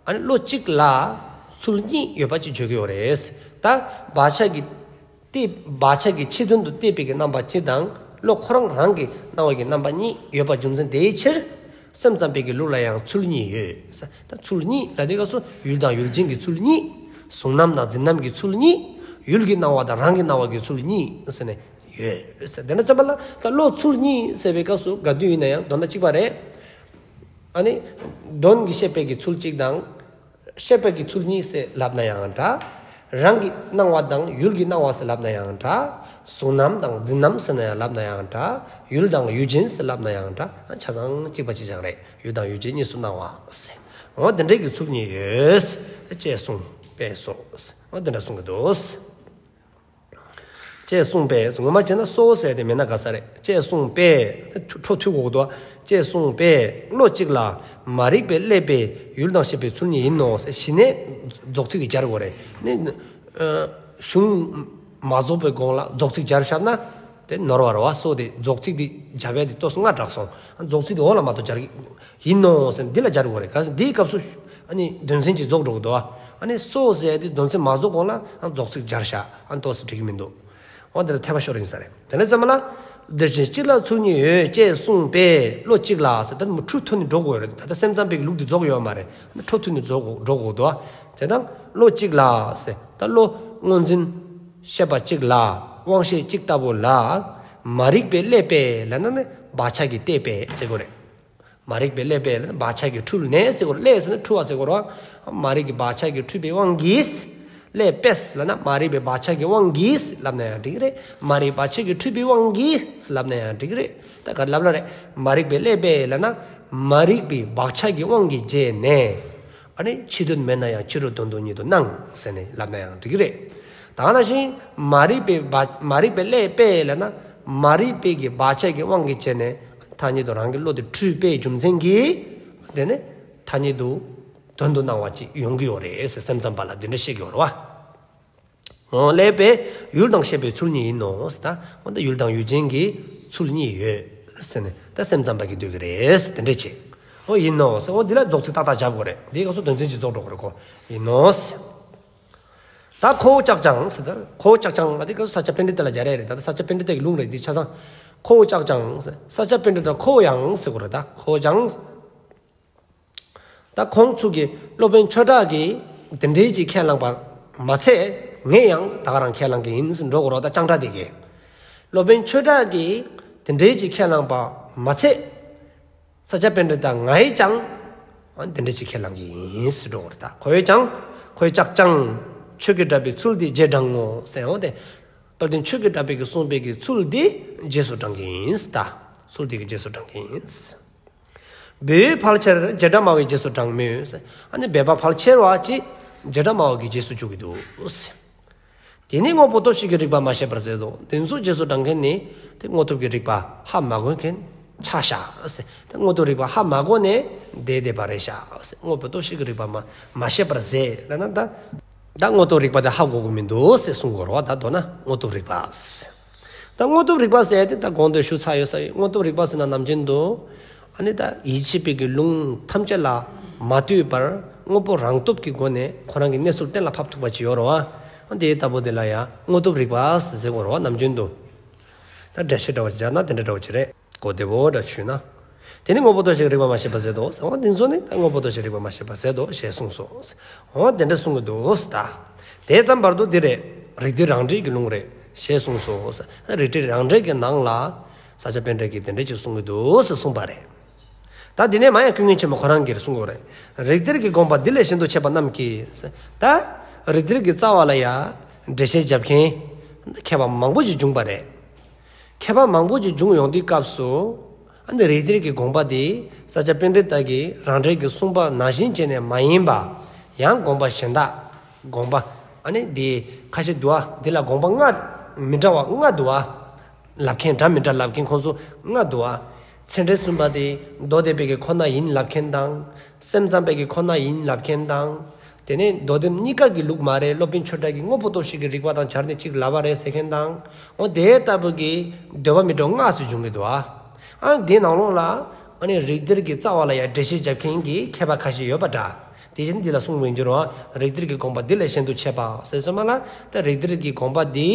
ཨ་ནི་བློ་གཅིག་ལ་ཚུལ་གཉིས་ཡོད་པ་ཅིག་བརྗོད་ཀྱི་ཡོད་རེད། ད་བག་ཆགས་ཀྱི་དེ་བག་ཆགས་ཀྱི་ཕྱི་དོན་དུ་བལྟས་པའི་གི་རྣམ་པ་གཅིག་དང་བློ་ཁོ་རང་རང་གི་སྣང་བའི་གི་རྣམ་པ་གཉིས་ཡོད་པ་རྒྱུ་མཚན་དེའི་ཕྱིར། སེམས་ཙམ་པའི་གི་ལུགས་ལ་ཡང་ཚུལ་གཉིས་ཡོད། ད་ཚུལ་གཉིས་ལ་དེ་ག་སོ་ཡུལ་དང་ཡུལ་ཅན་གྱི་ཚུལ་གཉིས། གཟུང་རྣམ་དང་འཛིན་རྣམ་གྱི་ཚུལ་གཉིས། ཡུལ་གྱི་སྣང་བ་དང་རང་གི་སྣང་བ་གི་ཚུལ་གཉིས་ཟེར་ནས་ཡོད། དེ་འདྲ་ཙམ་པ་ལ་ད་བློ་ཚུལ་གཉིས་ཟེར་བའི་སྐབས་སུ་ག་དུས་ཡིན་ན་ཡང་དོན་དག་གཅིག་པ་རེད། ཨ་ནི་དོན་གྱི་ཤེས་པའི་གི་ཚུལ་གཅིག་དང་། ཤེས་པའི་གི་ཚུལ་གཉིས་ཟེར་ལབ་ན་ཡང་འདྲ། རང་གི་སྣང་བ་དང་ཡུལ་གྱི་སྣང་བ་ཟེར་ལབ་ན་ཡང་འདྲ། གཟུང་རྣམ་དང་འཛིན་རྣམ་ཟེར་ན་ཡང་ལབ་ན་ཡང་འདྲ། ཡུལ་དང་ཡུལ་ཅན་ཟེར་ལབ་ན་ཡང་འདྲ། ཆ་ཚང་གཅིག་པ་གཅིག་རྐྱང་རེད། ཡུལ་དང་ཡུལ་ཅན་གཉིས་སུ་སྣང་བ་ཟེར། འོ་དེ་འདྲའི་གི་ཚུལ་གཉིས་ཡོད་ཅེས་གསུངས་པས་སོ། འོ་དེ་འདྲ་གསུང་གི་འདུག་ཅེས་གསུངས་པས། ངོ་མ་བྱས་ན་སོ་ཟེར་དེ་མེད་ན་དགའ་ས་རེད། ཅེས་གསུངས་པས། འཕྲོ་མཐུད་དགོས་འདུག་ཅེས་གསུངས་པས། བློ་གཅིག་ལ་མ་རིག་པས་བསླད་པའི་ཡུལ་དང་ཤེས་པའི་ཚུལ་གཉིས་ཡིན་ནོ་ཟེར་གཞི་ནས་རྫོགས་ཚིག་དེ་སྦྱར་དགོས་རེད། ནི་ཨ་གཞུང་མ་རྫོགས་པའི་གོང་ལ་རྫོགས་ཚིག་སྦྱར་བཞག་ན་དེ་ནོར་བ་རེད་བ། སོ་དེ་རྫོགས་ཚིག་དེ་སྦྱར་བས་དེ་ཏོག་ཙམ་སྔ་དྲགས་སོང་། རྫོགས་ཚིག་དེ་འོག་ལ་མ་གཏོགས་སྦྱར་གི་ཡིན་ནོ་ཟེར་འདི་ལ་སྦྱར་དགོས་རེད། ག་ཟེར་འདིའི་སྐབས་སུ་ཨ་ནི་དོན་ཚན་གཅིག་རྫོགས་འགྲོ་གི་འདུག་ཨ་ནི་སོ་ཟེར་དེ་དོན་ཚན་མ་རྫོགས་གོང་ལ་ཨ་རྫོགས་ཚིག་སྦྱར་བཞག་ཨ་ནི་ཏོག་ཙམ་འགྲིག་གི་མི་འདུག་འོ་དེ་ལ་འཐད་པ་ཤོར་ཡིན་ས་རེད། དེ་ནས་ཙམ་ལ། དེ་བཞིན་གཅིག་ལ་ཚུལ་གཉིས་ཡོད་ཅེས་གསུངས་པས་བློ་གཅིག་ལ་ཟེར། ད་མུ་འཕྲོ་མཐུད་ནས་འགྲོ་དགོས་རེད། ད་ལྟ་སེམས་ཙམ་པའི་ལུགས་དེ་རྫོགས་ཡོད་མ་རེད། འཕྲོ་མཐུད་ནས་རྫོགས་འགྲོ་དགོས་འདུག་དེ་དང་བློ་གཅིག་ལ་ཟེར། ད་བློ་སྔོ་འཛིན་ཤེས་པ་གཅིག་ལ། དབང་ཤེས་གཅིག་ལྟ་བུ་ལ། མ་རིག་པས་བསླད་པས་ལབ་ན་ནི་བག་ཆགས་ཀྱིས་བསླད་པས་ཟེར་དགོས་རེད། མ་རིག་པས་བསླད་པས་ལབ་ན་བག་ཆགས་ཀྱིས་འཁྲུལ་ནས་ཟེར་དགོས་རེད། བསླད་ཟེར་ན་འཁྲུལ་བ་ཟེར་དགོས་རེད། མ་རིག་གི་བག་ཆགས་ཀྱིས་འཁྲུལ་པའི་དབང་གིས། བསླད་པས་ལབ་ན་མ་རིག་པའི་བག་ཆགས་ཀྱི་དབང་གིས་ལབ་ན་ཡང་འགྲིག་གི་རེད། མ་རིག་བག་ཆགས་ཀྱིས་འཁྲུལ་པའི་དབང་གིས་ལབ་ན་ཡང་འགྲིག་གི་རེད། ད་ག་རེ་ལབ་ན་རེད། མ་རིག་པས་བསླད་པས་ལབ་ན་མ་རིག་པའི་བག་ཆགས་ཀྱི་དབང་གིས་བྱས་ནས། ཨ་ནི་ཕྱི་དོན་མེད་ན་ཡང་ཕྱི་རོལ་དོན་དུ་ཉིད་དུ་སྣང་ཟེར་ནས་ལབ་ན་ཡང་འགྲིག་གི་རེད། ད་ག་ནང་བཞིན་མ་རིག་པའི་བ་མ་རིག་པས་བསླད་པས་ལབ་ན་མ་རིག་པའི་གི་བག་ཆགས་ཀྱི་དབང་གིས་བྱས་ནས་ཐ་སྙད་དུ་རང་གི་བློ་དེ་འཁྲུལ་པའི་རྒྱུ་མཚན་གྱིས་དེ་ནི་ཐ་སྙད་དུ་དོན་དུ་སྣང་བ་ཅིག་ཡོང་གི་ཡོད་རེད་ཟེར། སེམས་ཙམ་པ་ལ་འདི་འདྲ་བཤད་ཀྱི་ཡོད་རེད་བ། འོ་ལས་པའི་ཡུལ་དང་ཤེས་པའི་ཚུལ་གཉིས་ཡིན་ནོ་ཟེར་ད། འོ་ད་ཡུལ་དང་ཡུལ་ཅན་གྱི་ཚུལ་གཉིས་ཡོད་ཟེར་ནས་ད་སེམས་ཙམ་པ་གིས་འདོད་ཀྱི་རེད་ཟེར་དེ་འདྲས་བྱས། འོ་ཡིན་ནོ་ཟེར། འོ་འདི་ལ་རྫོགས་ཚིག་ཏག་ཏག་བཞག་དགོས་རེད། འདིའི་སྐབས་སུ་དོན་ཚན་གཅིག་རྫོགས་འགྲོ་དགོས་རེད་ཁོ། ཡིན་ནོ་ཟེར། ད་ཁོ་བོ་ཅག་ཀྱང་ཟེར་ད། ཁོ་བོ་ཅག་ཀྱང་ལ་འདི་སྐབས་སུ་ས་སྐྱ་པཎྜི་ཏ་ལ་སྦྱར་ཡ་རེད། ད་ད་ས་སྐྱ་པཎྜི་ཏ་གི་ལུང་རེད་འདི་ཆ་ཚང་། ཁོ་བོ་ཅག་ཀྱང་ཟེར། ས་སྐྱ་པཎྜི་ཏ་ཁོ་བོ་ཡང་ཟེར་དགོས་རེད། ད་ཁོ་བོ་ཀྱང་། ད་ཁོང་ཚོ་གི་སློབ་དཔོན་ཆོས་གྲགས་ཀྱིས་དེ་འདྲའི་ཅིག་ཁས་བླངས་པ་མ་ཚད། ངས་ཡང་ད་ག་རང་ཁས་བླངས་ཀྱི་ཡིན་ཟེར་འགྲོ་དགོས་རེད། ད་ཅང་སྒྲ་དེ་གས། སློབ་དཔོན་ཆོས་གྲགས་ཀྱིས་དེ་འདྲའི་ཅིག་ཁས་བླངས་པ་མ་ཚད། ས་སྐྱ་པཎྜི་ཏ་ངས་ཀྱང་དེ་འདྲའི་ཅིག་ཁས་བླངས་ཀྱི་ཡིན་ཟེར་འགྲོ་དགོས་རེད། ད་ཁོ་བོས་ཀྱང་། ཁོ་བོས་ཅག་ཀྱང་ཆོས་ཀྱི་གྲགས་པའི་ཚུལ་འདི་རྗེས་འབྲང་ངོ་ཟེར་འོང་སྟེ། དཔལ་ལྡན་ཆོས་ཀྱི་གྲགས་པའི་གིས་གསུངས་པའི་གི་ཚུལ་འདི་རྗེས་སུ་འབྲང་གི་ཡིན་ཟེར་ད། ཚུལ་འདི་གིས་རྗེས་སུ་འབྲང་གི་ཡིན་ཟེར། འབོད་ཡུལ་ཕལ་ཆེར་བྱེ་བྲག་སྨྲ་བས་རྗེས་སུ་འབྲང་མོད། ཨ་ནི་འབོད་པ་ཕལ་ཆེ་བ་ཅིག་བྱེ་བྲག་སྨྲ་བ་གིས་རྗེས་སུ་འཇུག་གི་འདུག། དེ་ནི་དངོས་པོ་སྟོབས་བཞི་གི་རིགས་པ་མ་ཤེས་པར་ཟད་དོ། དེ་ཚོ་རྗེས་སུ་འབྲང་མཁན་ནི་དེ་དངོས་སྟོབས་ཀྱི་རིགས་པ་ཧ་མ་གོ་མཁན་ཆགས་ཤག་ཟེར། དེ་དངོས་སྟོབས་རིགས་པ་ཧ་མ་གོ་ནས་བསྡད་བསྡད་པ་རེད་ཤག་ཟེར། དངོས་པོ་སྟོབས་བཞི་གི་རིགས་པ་མ་མ་ཤེས་པར་ཟད་ལབ་ན་ད། ད་དངོས་སྟོབས་རིགས་པ་དེ་ཧ་གོ་གི་མི་འདུག་ཟེར་གསུང་དགོས་རེད་བ། ད་མདོར་ན་དངོས་སྟོབས་རིགས་པ་ཟེར། ད་དངོས་སྟོབས་རིགས་པ་ཟེར་དེ་ད་གོང་དུ་ཞུ་ཚར་ཡོད་ས་ཡོད། དངོས་སྟོབས་རིགས་པ་ཟེར་ན་ནམ་རྒྱུན་དུ་ཨ་ནི་ད་ཡིད་ཆེས་པའི་གི་ལུང་ཐམས་ཅད་ལ་མ་ལྟོས་པར་དངོས་པོ་རང་སྟོབས་ཀྱི་སྒོ་ནས་ཁོ་རང་གི་གནས་ཚུལ་གཏན་ལ་ཕབ་ཐུབ་པ་ཅིག་ཡོད་རེད་བ། དེ་ལྟ་བུ་དེ་ལ་ཡང་དངོས་སྟོབས་རིགས་པ་ཟེར་དགོས་རེད་བ། ནམ་རྒྱུན་དུ། ད་འགྲེལ་བཤད་འདྲ་བ་ཅིག་སྦྱར་ན་དེ་འདྲ་འདྲ་བ་ཅིག་རེད། གོ་བདེ་བོ་འདྲ་ཞུས་ན། དེ་ནི་དངོས་པོ་སྟོབས་བཞི་གི་རིགས་པ་མ་ཤེས་པར་ཟད་དོ་ཟེར་བ་འདི་ཚོ་ནི་ད་དངོས་པོ་སྟོབས་བཞི་གི་རིགས་པ་མ་ཤེས་པར་ཟད་དོ་ཞེས་གསུངས་སོ། འོ་དེ་འདྲ་གསུང་གི་འདུག་ཟེར་ད། དེ་ཙམ་བར་དུ་འདི་རེད། རིགས་གཏེར་རང་འགྲེལ་གྱི་ལུང་རེད་ཞེས་གསུངས་སོ། རིགས་གཏེར་རང་འགྲེལ་གྱི་ནང་ལ་ས་སྐྱ་པཎྜི་ཏ་གིས་དེ་འདྲ་ཅིག་གསུང་གི་འདུག་ཟེར་གསུངས་པ་རེད། ད་འདི་ནས་མ་ཡང་ཀུན་མཁྱེན་ཆེན་པོ་ཁོ་རང་གིས་གསུང་གི་རེད། རིགས་གཏེར་གྱི་དགོངས་པ་འདི་ལས་གཞན་དུ་འཆད་པ་རྣམས་ཀྱིས། ད་རིགས་གཏེར་གྱི་རྩ་བ་ལ་ཡང་འགྲེལ་བཤད་རྒྱབ་མཁན་མཁས་པ་མང་པོ་ཅིག་བྱུང་པ་རེད། མཁས་པ་མང་པོ་ཅིག་བྱུང་ཡོང་དུས་སྐབས་སུ། ཨ་ནི་རིགས་གཏེར་གྱི་དགོངས་པ་དེ་ས་སྐྱ་པཎྜི་ཏ་གིས་རང་འགྲེལ་གྱི་གསུངས་པ་ནང་བཞིན་བྱས་ནས་མ་ཡིན་པ། ཡང་དགོངས་པ་གཞན་དག་དགོངས་པ། ཨ་ནི་དེ་ཁ་ཤས་འདུག་ཨ། འདི་ལ་དགོངས་པ་ལྔ་མི་འདྲ་བ་ལྔ་འདུག་ཨ། ལབ་མཁན་འདྲ་མི་འདྲ་ལབ་མཁན་ཁོང་ཚོ་ལྔ་འདུག་ཨ། ཚད་འབྲས་གསུམ་པ་དེ་མདོ་སྡེ་པའི་གི་ཁོ་ན་ཡིན་ལབ་མཁན་དང་། སེམས་ཙམ་པའི་གི་ཁོ་ན་ཡིན་ལབ་མཁན་དང་། དེ་ནས་མདོ་སྡེ་གཉིས་ཀ་གི་ལུགས་མ་རེད། སློབ་དཔོན་ཆོས་གྲགས་ཀྱིས་དངོས་པོ་སྟོབས་བཞི་གི་རིགས་པ་དང་སྦྱར་ནས་གཅིག་ལབ་པ་རེད་ཟེར་མཁན་དང་། འོ་དེ་ལྟ་བུ་གི་འདོད་པ་མི་འདྲ་བ་ལྔ་ཙམ་བྱུང་གི་འདུག་ཨ། ཨ་དེའི་ནང་ལོགས་ལ་ཨ་ནི་རིགས་གཏེར་གྱི་རྩ་བ་ལ་ཡང་འགྲེལ་བཤད་རྒྱབ་མཁན་གྱི་མཁས་པ་ཁ་ཤས་ཡོད་པ་འདྲ། དེ་བཞིན་འདི་ལ་གསུངས་པའི་འགྱུར་བ། རིགས་གཏེར་གྱི་དགོངས་པ་འདི་ལས་གཞན་དུ་འཆད་པ་ཟེར་སོང་མ་ལ། ད་རིགས་གཏེར་གྱི་དགོངས་པ་འདི་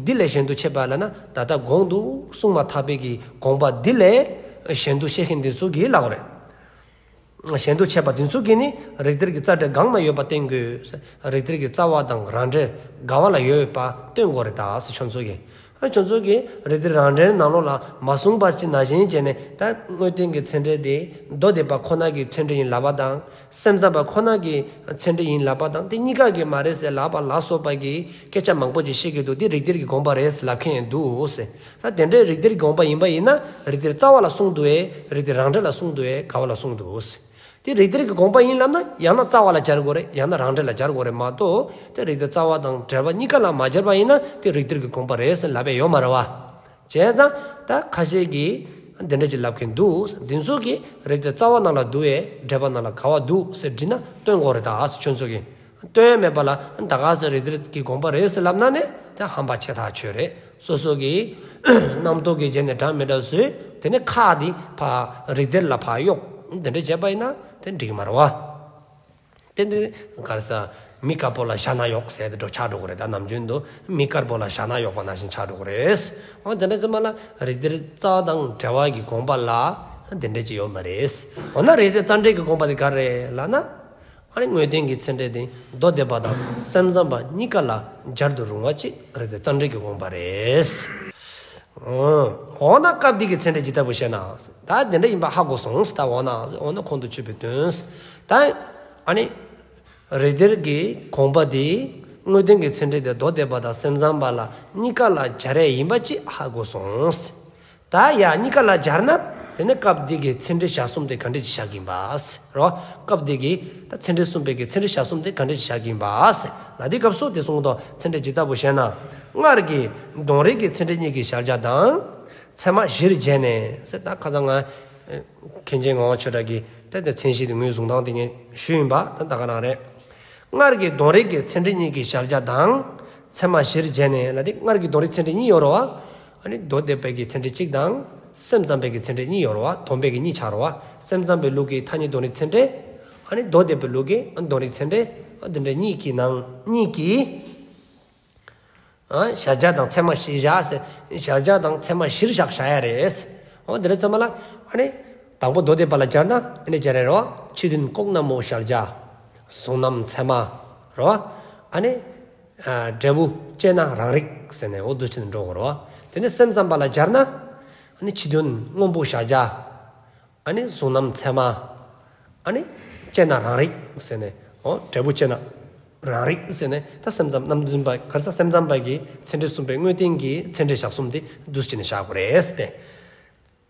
འདི་ལས་གཞན་དུ་འཆད་པ་ལབ་ན་ད་ལྟ་གོང་དུ་གསུངས་མ་ཐག་པའི་གི་དགོངས་པ་འདི་ལས་གཞན་དུ་བཤད་མཁན་འདི་ཚོ་གིས་ལབ་པ་རེད། གཞན་དུ་འཆད་པ་འདི་ཚོ་གིས་ནི་རིགས་གཏེར་གྱི་རྩ་འགྲེལ་གང་ན་ཡོད་པ་བསྟན་དགོས། རིགས་གཏེར་གྱི་རྩ་བ་དང་རང་འགྲེལ་ག་བ་ལ་ཡོད་པ་སྟོན་དགོས་རེད་ད་ཟེར་ཁྱོད་ཚོ་གིས། ཨ་ཁྱོད་ཚོ་གིས་རིགས་གཏེར་རང་འགྲེལ་ནང་ལོགས་ལ་མ་གསུངས་པ་ཅིག་ནང་བཞིན་བྱས་ནས་ད་དངོས་བསྟན་གྱི་ཚད་འབྲས་དེ་མདོ་སྡེ་པ་ཁོ་ན་གི་ཚད་འབྲས་ཡིན་ལབ་པ་དང་། སེམས་ཙམ་པ་ཁོ་ན་གི་ཚད་འབྲས་ཡིན་ལབ་པ་དང་། དེ་གཉིས་ཀ་གི་མ་རེད་ཟེར་ལབ་པ་ལ་སོགས་པ་གི་སྐད་ཆ་མང་པོ་ཅིག་བཤད་ཀྱི་འདུག། དེ་རིགས་གཏེར་གྱི་དགོངས་པ་རེད་ཟེར་ལབ་མཁན་འདུག་ཟེར། ད་དེ་འདྲའི་རིགས་གཏེར་གྱི་དགོངས་པ་ཡིན་པ་ཡིན་ན་རིགས་གཏེར་རྩ་བ་ལ་གསུངས་འདུག་གས། རིགས་གཏེར་རང་འགྲེལ་ལ་གསུངས་འདུག་གས། ག་བ་ལ་གསུངས་འདུག་ཟེར། དེ་རིགས་གཏེར་གྱི་དགོངས་པ་ཡིན་ལབ་ན་ཡང་ན་རྩ་བ་ལ་སྦྱར་དགོས་རེད། ཡང་ན་རང་འགྲེལ་ལ་སྦྱར་དགོས་རེད་མ་གཏོགས། དེ་རིགས་གཏེར་རྩ་བ་དང་འགྲེལ་པ་གཉིས་ཀ་ལ་མ་སྦྱར་བ་ཡིན་ན་དེ་རིགས་གཏེར་གྱི་དགོངས་པ་རེད་ཟེར་ལབ་པ་ཡོད་མ་རེད་བ། བྱས་ཙང་ད་ཁ་ཤས་ཀྱིས་འདི་འདྲ་ཅིག་ལབ་མཁན་འདུག། འདི་ཚོ་གིས་རིགས་གཏེར་རྩ་བ་ནང་ལ་འདུག་གས། འགྲེལ་པ་ནང་ལ་ག་བ་འདུག་ཟེར་དྲིས་ན་སྟོན་དགོས་རེད་ད་ཟེར་ཁྱོད་ཚོ་གིས། སྟོན་མེད་པ་ལ་ད་ག་ཟེར་རིགས་གཏེར་གྱི་དགོངས་པ་རེད་ཟེར་ལབ་ན་ནི་དེ་ཧམ་པ་ཆེ་ཐག་ཆོད་རེད། སོ་སོ་གི་རྣམ་རྟོག་གི་རྗེས་ནས་འདྲ་མི་འདྲ་བཟོས། དེ་ནས་ཁ་འདི་ཕར་རིགས་གཏེར་ལ་ཕར་གཡོག་དེ་འདྲ་བྱས་པ་ཡིན་ན་དེ་འགྲིག་གི་མ་རེད་བ། དེ་འདི་ག་རེ་ཟེར། མི་དཀར་པོ་ལ་ཞྭ་སྣ་གཡོགས་ཟེར་དེ་འདྲ་ཆགས་འགྲོ་གི་རེད། ད་ནམ་རྒྱུན་དུ་མི་དཀར་པོ་ལ་ཞྭ་སྣ་གཡོགས་པ་ནང་བཞིན་ཆགས་འགྲོ་གི་རེད། འོ་དེ་འདྲ་ཙམ་མ་ལ་རིགས་གཏེར་རྩ་དང་འགྲེལ་པ་གི་དགོངས་པ་ལ་དེ་འདྲ་ཅིག་ཡོད་མ་རེད། འོ་ན་རིགས་གཏེར་རྩ་འགྲེལ་གྱི་དགོངས་པ་དེ་ག་རེད་ལབ་ན། ཨ་ནི་དངོས་བསྟན་གྱི་ཚད་འབྲས་དེ་མདོ་སྡེ་པ་དང་སེམས་ཙམ་པ་གཉིས་ཀ་ལ་སྦྱར་དུ་རུང་བ་ཅིག་རིགས་གཏེར་རྩ་འགྲེལ་གྱི་དགོངས་པ་རེད། འོ་ན་སྐབས་འདི་གི་ཚད་འབྲས་ཇི་ལྟ་བུ་ཞེ་ན། ད་དེ་འདྲ་ཡིན་པ་ཧ་གོ་སོང་ཟེར། ད་འོ་ན་འོ་ན་ཁོང་དུ་ཆུད་པའི་དོན། ད་ཨ་ནི་རིགས་གཏེར་གྱི་དགོངས་པ་འདི་དངོས་བསྟན་གྱི་ཚད་འབྲས་དེ་མདོ་སྡེ་པ་དང་སེམས་ཙམ་པ་ལ་གཉིས་ཀ་ལ་སྦྱར་ཡས་ཡིན་པ་ཅིག་ཧ་གོ་སོང་ཟེར། ད་ཡ་གཉིས་ཀ་ལ་སྦྱར་ན་དེ་ནི་སྐབས་འདི་གི་ཚད་འབྲས་བཞག་གསུམ་དེ་ག་འདྲ་ཅིག་བཞག་གི་ཡིན་པ་རོ། སྐབས་འདི་གི་ད་ཚད་འབྲས་གསུམ་པའི་གི་ཚད་འབྲས་བཞག་གསུམ་དེ་ག་འདྲ་ཅིག་བཞག་གི་ཡིན་པ་ལ་དེའི་སྐབས་སུ་དེ་གསུངས་ཏོ། ཚད་འབྲས་ཇི་ལྟ་བུ་ཞེ་ན། སྔར་གྱི་དོན་རིག་གི་ཚད་འབྲས་གཉིས་ཀྱི་གཞལ་བྱ་དང་། ཚད་མ་གཞིར་བྱས་ནས་ཟེར། ད་ཁ་སང་ང་མཁན་ཆེན་ངག་དབང་ཆོས་གྲགས་ཀྱི་ད་ད་མཚན་གཞི་དེ་ངོས་བཟུང་སྟངས་དེ་ངས་ཞུས་ཡིན་པ་ད་ད་ག་རང་རེད། སྔར་གྱི་དོན་རིག་གི་ཚད་འབྲས་གཉིས་ཀྱི་གཞལ་བྱ་དང་། ཚད་མ་གཞིར་བྱས་ནས་ལ་དེ་སྔར་གྱི་དོན་རིག་ཚད་འབྲས་གཉིས་ཡོད་རེད་བ། ཨ་ནི་མདོ་སྡེ་པའི་གི་ཚད་འབྲས་གཅིག་དང་སེམས་ཙམ་པའི་གི་ཚད་འབྲས་གཉིས་ཡོད་རེད་བ། སྡོམ་པའི་གི་གཉིས་ཆགས་རེད་བ། སེམས་ཙམ་པའི་ལུགས་ཀྱི་ཐ་སྙད་དོན་རིག་ཚད་འབྲས། ཨ་ནི་མདོ་སྡེ་པའི་ལུགས་ཀྱི་དོན་རིག་ཚད་འབྲས། ཨ་འདི་འདྲ་གཉིས་ཀྱི་ནང་གཉིས་ཀྱི། ཨ་གཞལ་བྱ་དང་ཚད་མ་གཞིར་བཞག་ཟེར། གཞལ་བྱ་དང་ཚད་མ་གཞིར་བཞག་བཞག་ཡ་རེད། འོ་དེ་འདྲ་ཚང་མ་ལ་ཨ་ནི་དང་པོ་མདོ་སྡེ་པ་ལ་སྦྱར་ན་ཨ་ནི་སྦྱར་ཡ་རེད་བ། ཕྱི་དོན་ལྐོག་ན་མོ་གཞལ་བྱ། གཟུང་རྣམ་ཚད་མ་རེད་བ། ཨ་ནི་ཨ་འབྲས་བུ་དཔྱད་ན་རང་རིག་ཟེར་ནས་འོ་འདུག་བྱས་ནས་འགྲོ་དགོས་རེད་བ། དེ་ནས་སེམས་ཙམ་པ་ལ་སྦྱར་ན་ཨ་ནི་ཕྱི་དོན་སྔོན་པོ་གཞལ་བྱ། ཨ་ནི་གཟུང་རྣམ་ཚད་མ། ཨ་ནི་དཔྱད་ན་རང་རིག་ཟེར་ནས། འོ་འབྲས་བུ་དཔྱད་ན་རང་རིག་ཟེར་ནས། ད་སེམས་ཙམ་རྣམ་རྫུན་པ་ག་རེ་ཟ། སེམས་ཙམ་པ་གི་ཚད་འབྲས་གསུམ་པའི་དངོས་བསྟན་གྱི་ཚད་འབྲས་བཞག་གསུམ་དེ་འདུག་བྱས་ནས་བཞག་དགོས་རེད་ཟེར་ཏེ།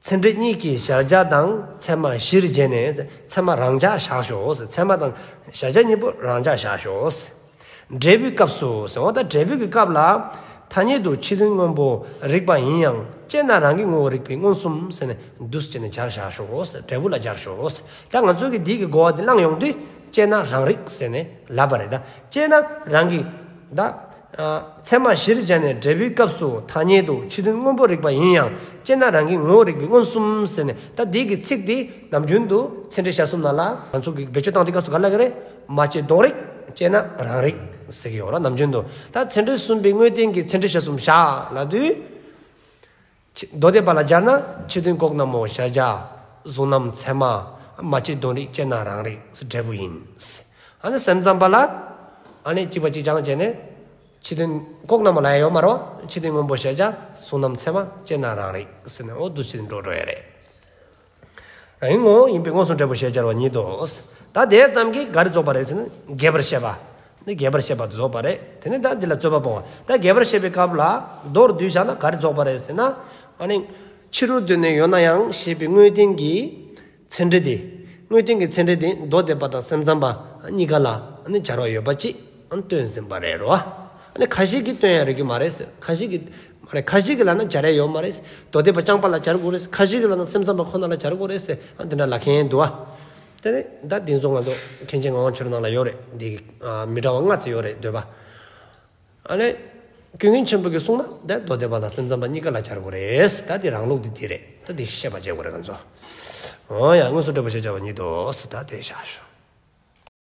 ཚད་འབྲས་གཉིས་ཀྱི་གཞལ་བྱ་དང་ཚད་མ་གཞིར་བྱས་ནས། ཚད་མ་རང་འཇགས་བཞག་ཤོག་ཟེར། ཚད་མ་དང་གཞལ་བྱ་གཉིས་པོ་རང་འཇགས་བཞག་ཤོག་ཟེར། འབྲས་བུའི་སྐབས་སུ་ཟེར། འོ་ད་འབྲས་བུ་གི་སྐབས་ལ་ཐ་སྙད་དུ་ཕྱི་དོན་སྔོན་པོ་རིག་པ་ཡིན་ཡང་དཔྱད་ན་རང་གི་ངོ་བོ་རིག་པའི་མངོན་སུམ་ཟེར་ནས་འདུག་བྱས་ནས་སྦྱར་བཞག་ཤོག་ཟེར། འབྲས་བུ་ལ་སྦྱར་ཤོག་ཟེར། ད་ང་ཚོ་གི་འདི་གི་གོ་བ་འདི་བླངས་ཡོང་དུས་དཔྱད་ན་རང་རིག་ཟེར་ནས་ལབ་པ་རེད། ད་དཔྱད་ན་རང་གི་ད་ཨ་ཚད་མ་གཞིར་བྱས་ནས་འབྲས་བུའི་སྐབས་སུ་ཐ་སྙད་དུ་ཕྱི་དོན་སྔོན་པོ་རིག་པ་ཡིན་ཡང་དཔྱད་ན་རང་གི་ངོ་བོ་རིག་པའི་མངོན་སུམ་ཟེར་ནས། ད་འདི་གི་ཚིག་འདི་ནམ་རྒྱུན་དུ་ཚད་འབྲས་བཞག་གསུམ་ནང་ལ་ང་ཚོ་གི་བེད་སྤྱོད་བཏང་དུས་སྐབས་སུ་ག་ལབ་ཀྱི་རེད། མ་དཔྱད་དོན་རིག། དཔྱད་ན་རང་རིག་ཟེར་གྱི་ཡོད་རེད་ནམ་རྒྱུན་དུ། ད་ཚད་འབྲས་གསུམ་པའི་དངོས་བསྟན་གྱི་ཚད་འབྲས་བཞག་གསུམ་བཞག་ལབ་དུས། མདོ་སྡེ་པ་ལ་སྦྱར་ན་ཕྱི་དོན་ལྐོག་ན་མོ་གཞལ་བྱ། གཟུང་རྣམ་ཚད་མ། མ་དཔྱད་དོན་རིག། དཔྱད་ན་རང་རིག་ཟེར་འབྲས་བུ་ཡིན། ཨ་ནི་སེམས་ཙམ་པ་ལ་ཨ་ནི་གཅིག་པ་གཅིག་རྐྱང་བྱས་ནས་ཕྱི་དོན་ལྐོག་ན་མོ་ལབ་ཡ་ཡོད་མ་རེད། ཕྱི་དོན་སྔོན་པོ་གཞལ་བྱ། གཟུང་རྣམ་ཚད་མ། དཔྱད་ན་རང་རིག་ཟེར་ནས་འོ་འདུག་བྱས་ནས་འགྲོ་འགྲོ་ཡ་རེད། རང་གི་ངོ་བོ་ཡིན་པའི་མངོན་སུམ་འབྲས་བུ་ཞེས་སྦྱར་བ་ཉིད་དོ། ད་དེ་ཙམ་གྱིས་ག་རེ་རྫོགས་པ་རེད་ཟེར་ན་རྒྱས་པར་བཤད་པ། འདི་རྒྱས་པར་བཤད་པ་རྫོགས་པ་རེད། དེ་ནས་ད་འདི་ལ་རྩོད་པ་སྤོང་བ། ད་རྒྱས་པར་བཤད་པའི་སྐབས་ལ་མདོར་བསྡུས་བཞག་ན་ག་རེ་རྫོགས་པ་རེད་ཟེར་ན། ཨ་ནི་ཕྱི་རོལ་དུ་ནི་ཡོད་ན་ཡང་ཞེས་པའི་དངོས་བསྟན་གྱི་ཚད་འབྲས་དེ། དངོས་བསྟན་གྱི་ཚད་འབྲས་དེ་མདོ་སྡེ་པ་དང་སེམས་ཙམ་པ་གཉིས་ཀ་ལ་ཨ་ནི་སྦྱར་བ་ཡོད་པ་ཅིག་ཨ་ནི་སྟོན་ཟིན་པ་རེད་རོ། ཨ་ནི་ཁ་ཤས་ཀྱིས་སྟོན་ཡ་རེད་ཀྱི་མ་རེད་ཟེར། ཁ་ཤས་ཀྱིས་མ་རེད། ཁ་ཤས་ཀྱིས་ལབ་ན་སྦྱར་ཡ་ཡོད་མ་རེད། མདོ་སྡེ་པ་རྐྱང་པ་ལ་སྦྱར་དགོས་རེད། ཁ་ཤས་ཀྱིས་ལབ་ན་སེམས་ཙམ་པ་ཁོ་ན་ལ་སྦྱར་དགོས་རེད་ཟེར། ཨ་འདི་འདྲ་ལབ་མཁན་འདུག་ཨ། དེ་ནས་ད་འདི་ཚོ་ང་ཚོ་མཁན་ཆེན་ངག་དབང་ཆོས་གྲགས་ནང་ལ་ཡོད་རེད། འདི་ཨ་མི་འདྲ་བ་ལྔ་ཙམ་ཡོད་རེད་འདོད་པ། ཨ་ནི་ཀུན་མཁྱེན་ཆེན་པོ་གིས་གསུངས་ན་ད་མདོ་སྡེ་པ་དང་སེམས་ཙམ་པ་གཉིས་ཀ་ལ་སྦྱར་དགོས་རེད། ད་འདི་རང་ལུགས་འདི་འདི་རེད། ད་འདི་ཤེས་པ་བྱེད་དགོས་རེད་ང་ཚོ། འོ་ཡ། མངོན་སུམ་འབྲས་བུ་ཞེས་བྱ་བ་ཉིད་དོ། ད་དེ་བཞག་ཞུ།